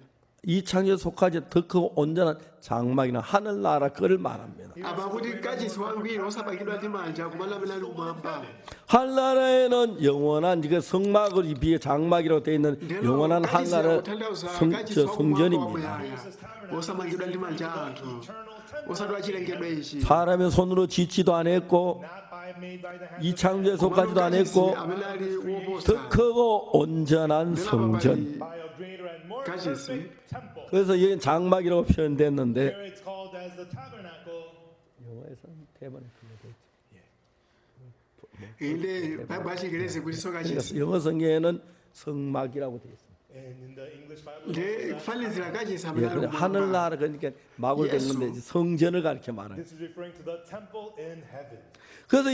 이 창조에 속하지 더 크고 온전한 장막이나 하늘나라 그를 말합니다. Apa kuti kachisi wangwiro osapangidwa ndi manja kumalo amene ali kumwamba. 하늘나라에는 영원한 그 성막을 비해 장막이라고 되어 있는 Ndiyeno 영원한 kachisi 하늘나라 akutanthauza 성, kachisi 저 wakumwamba 성전입니다. wamuyaya. Osamangidwa ndi manja anthu. Eternal temple, Osati wachilengedwe ichi. 사람의 손으로 짓지도 않았고 not by made by the hands 이 of 창조에 Komano 속하지도 kachisi 않았고 amene ali 더 woposa. 크고 온전한 Ndiyeno apa 성전. pali by a greater and more kachisi. perfect temple. 그래서 여기 장막이라고 표현됐는데 Here it's called as the tabernacle. 영어에서는 대본에 그게 돼 Inde Bible yachingerezi kuti so 있죠. kachisi. 그러니까 영어 성경에는 성막이라고 돼 있습니다. And in the English Bible, Ndiye kufanizira kachisi 예, amene ali 그래 kumwamba. 하늘나라 그러니까 막을 예수. 됐는데 이제 성전을 가리켜 말하는. this is referring to the temple in heaven. 그래서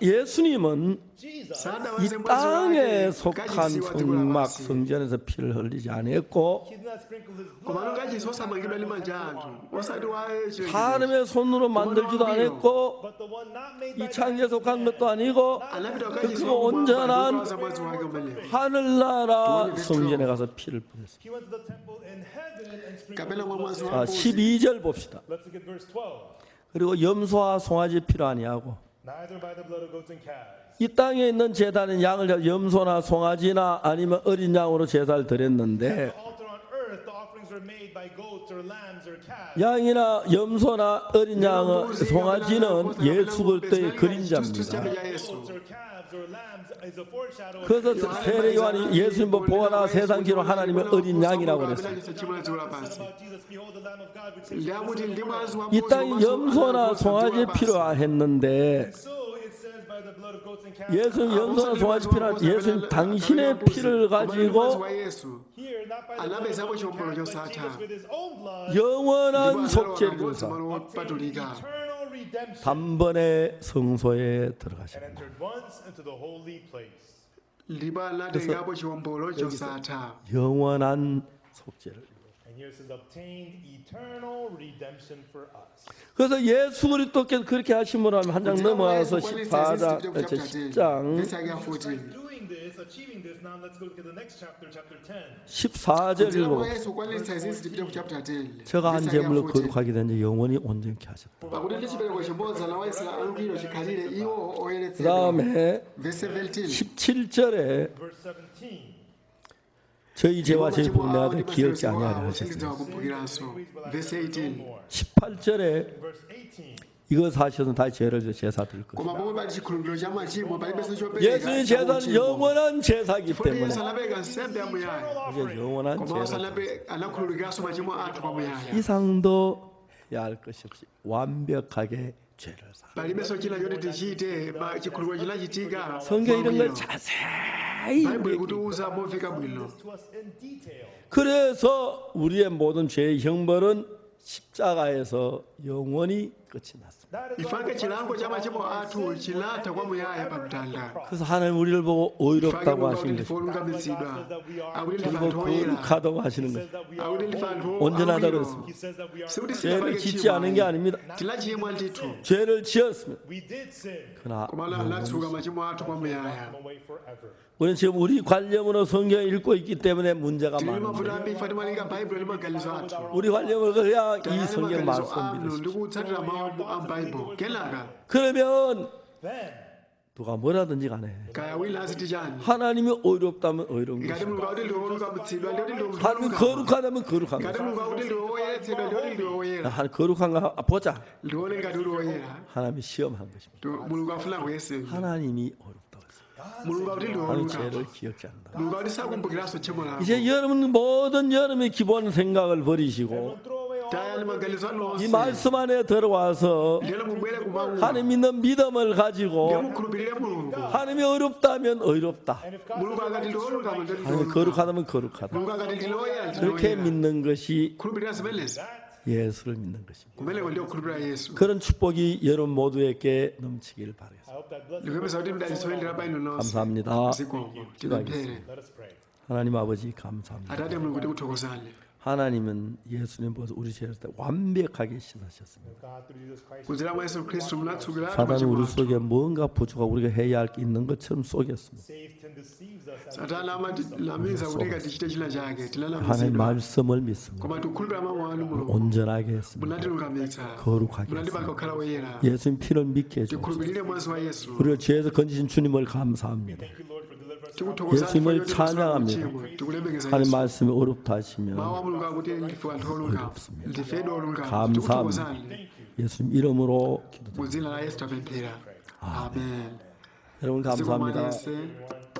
예수님은 Jesus, 이 Sadawaze mwazi 땅에 wake 속한 kachisi wa dziko 성막 lapansi. 성전에서 피를 흘리지 않았고 he did not sprinkle his Komano blood kachisi osamangidwa ndi manja anthu. Osati wa chilengedwe. 사람의 손으로 만들지도 않았고 but the one not made 이 by the 창조에 hands of 속한 man. 것도 아니고 Anapita 그 kachisi 크고 wakumwamba ndi 온전한 kuwaza mwazi wake umenewo. 하늘나라 성전에 가서 피를 뿌렸습니다. He went to the temple in heaven and sprinkled Kapena his mwa blood mwazi there. wa 자, mbuzi. 12절 봅시다. Let's look at verse 12. 그리고 염소와 송아지 피로 아니하고 Neither by the blood of goats and calves, 이 땅에 있는 제단은 양을 잡- 염소나 송아지나 아니면 어린 양으로 제사를 드렸는데 The altar on earth, the offerings were made by goats or lambs or calves. 양이나 염소나 어린 양은 송아지는 예수 그리스도의 그림자입니다. Goats or calves calves or lambs is a foreshadow of 그래서 세례 요한이 예수님 보고 보아라 세상 죄로 하나님의 어린 양이라고 그랬어요. Amene tchimo la dziko lapansi. about Jesus. Behold the Lamb of God which takes Ndi away the akuti sin of ndi the mwazi world. wa 이 mbuzi 땅이 komanso 염소나 ana nkhosa dziko 송아지 lapansi. 필요했는데 So it says by the blood of goats and calves. 예수님 염소나 송아지 피라 예수님 당신의 피를 가지고 Here, not by the blood of Anapezapo goats and chiwombolo calves, but chosatha. Jesus with his own blood 영원한 속죄를 이루사 obtained wopatulika eternal redemption 단번에 성소에 and 들어가십니다. entered once into the holy place. ndipo anatengapo chiwombolo chosatha. 영원한 속죄를. And here it says obtained eternal redemption for us. 그래서 예수 그리스도께서 그렇게 하심으로 하면 한 장 넘어와서 14장, 10장 Verse yake ya 14. Doing this, achieving this, now let's go to the next chapter, chapter 10. 14절 Kudzera mwa 읽어봅시다. Yesu kukwanitsa izinsi tipite ku chapter 10. 저가 한 Verse yake ya 제물로 14. 거룩하게 된 지 영원히 온전케 하셨다. Pakuti ndi chipereko chimodzi anawayesera angwiro chikhalire iwo 그 oyeretsedwa. 다음에 Verse 17. 17절에 Verse 17. 저희 죄와 저희 복내 아들 기억지 아니하려 하셨습니다. 하셨습니다. Verse 18. 18절에 Verse 18. 이것 하셔서 다시 죄를 져 제사 드릴 것이다. Koma pomwe pali chikhulupiriro cha machimo palibenso chopereka 예수의 cha 제사는 uchimo. 영원한 제사이기 Chifukwa 때문에 Yesu anapereka nsembe yamuyaya 이제 영원한 komanso 제사 anakhululukiranso machimo athu kwamuyaya. 이상도 해야 할 것이 없이 완벽하게 죄를 사. Palibenso china choti tichite chikhulupiriro chinachitika. 성경 이런 걸 mwangwiro. 자세히 Baibulo 얘기해요. ikutiuza momveka bwino. This to us in detail. 그래서 우리의 모든 죄의 형벌은 십자가에서 영원히 끝이 났습니다. That is why Ifake the chilango punishment cha for all machimo of our athu sins were chinatha ended kwamuyaya forever pa at the mtanda. cross. 그래서 하나님 우리를 보고 Ifake 의롭다고 Mulungu 하시는 akuti ndife 것입니다. olungamitsidwa, akuti ndife 그리고 anthu oyera, 거룩하다고 하시는 He 것입니다. says that we akuti are ndife holy. anthu 온전하다고 angwiro. 그랬습니다. He says that we are Sikuti 죄를 sitinapake 짓지 tchimo 않은 게 ayi. 아닙니다. Tinachimwa ndithu, 죄를 지었습니다. We did sin. 그러나 koma anatsuka machimo athu kwamuyaya. Them away forever. 우리는 지금 우리 관념으로 성경을 읽고 있기 때문에 문제가 Tili 많은데 mavuto ambiri ife timalinga Baibulo ndi maganizo athu. 우리 관념으로 그냥 이 Tayani 성경 maganizo 말씀 anu 믿으십시오. ndi kutsatira mawu a Baibulo. Kenaka 그러면 Then 누가 뭐라든지 간에 kaya wina aziti chani, 하나님이 의롭다면 의로운 ngati 것이고 Mulungu akuti ndiwe wolungamitsidwa ndiye kuti ndiwe munthu 하나님이 wolungama. 거룩하다면 거룩한 Ngati 것이고 Mulungu akuti ndiwe woyeretsedwa ndiye kuti ndiwe woyera. 한 거룩한가 보자. Ndione ngati uli woyera. 하나님이 시험한 것입니다. Mulungu afuna kuyeseni. 하나님이 의롭다고 했습니다. Mulungu akuti ndiwe 하나님 wolungama. 죄를 기억지 않는다. Mulungu akuti sakumbukiranso tchimo lako. 이제 여러분 모든 여러분의 기본 생각을 버리시고 throw away all Tayani maganizo anu 이 onse. 말씀 안에 들어와서 Ndiyeno mubwere kumawu. 하나님 믿는 믿음을 Ndiye 가지고 mukhulupirire Mulungu. 하나님이 의롭다면 의롭다. And if God Mulungu says akati you're ndiwe wolungama righteous, ndiye ndiwe 하나님 wolungama. 거룩하다면 거룩하다. Mulungu akati ndiwe woyera ndiwe 그렇게 woyera. 믿는 것이 Khulupirira zimenezi. 예수를 믿는 것입니다. Kumeneko ndiye kukhulupirira Yesu. 그런 축복이 여러분 모두에게 넘치길 바라겠습니다. I hope that blessing. Ndikupempha kuti mdalitso oyendera pa inu nonse. 감사합니다. Zikomo. Tipemphere. Let us pray. 하나님 아버지 감사합니다. Atate Mulungu tikuthokozani. 하나님은 예수님 보서 우리 죄를 완벽하게 씻으셨습니다. God through Jesus Christ. Kudzera mwa Yesu Khristu munatsukiratu 사단은 machimo 우리 athu. 속에 뭔가 부족하고 우리가 해야 할 게 있는 것처럼 속였습니다. Satan deceives us as Satana amatinamiza kuti tichite china chake. 하나님 Tinanamizidwa. 말씀을 믿습니다. Koma tikukhulupirira mawu anu Mulungu. 온전하게 했습니다. Munatilungamitsa. 거룩하게 Munatipanga 했습니다. kukhala woyera. 예수님 피를 믿게 해주옵소서. Tikhulupirire mwazi wa Yesu. 우리를 죄에서 건지신 주님을 감사합니다. Thank you, Lord, for delivering us. Tikuthokozani 예수님을 chifukwa choti 찬양합니다. machimo. Tikulemekeza 하나님 Yesu. 말씀이 어렵다 하시면 Mawu a Mulungu akuti ndife anthu olungama. Ndifedi olungama. 감사합니다. Tikuthokozani. 예수님 이름으로 기도드립니다. Mu dzina la Yesu tapemphera. Amen. 여러분 Zikomo 감사합니다. aliyense. Everyone.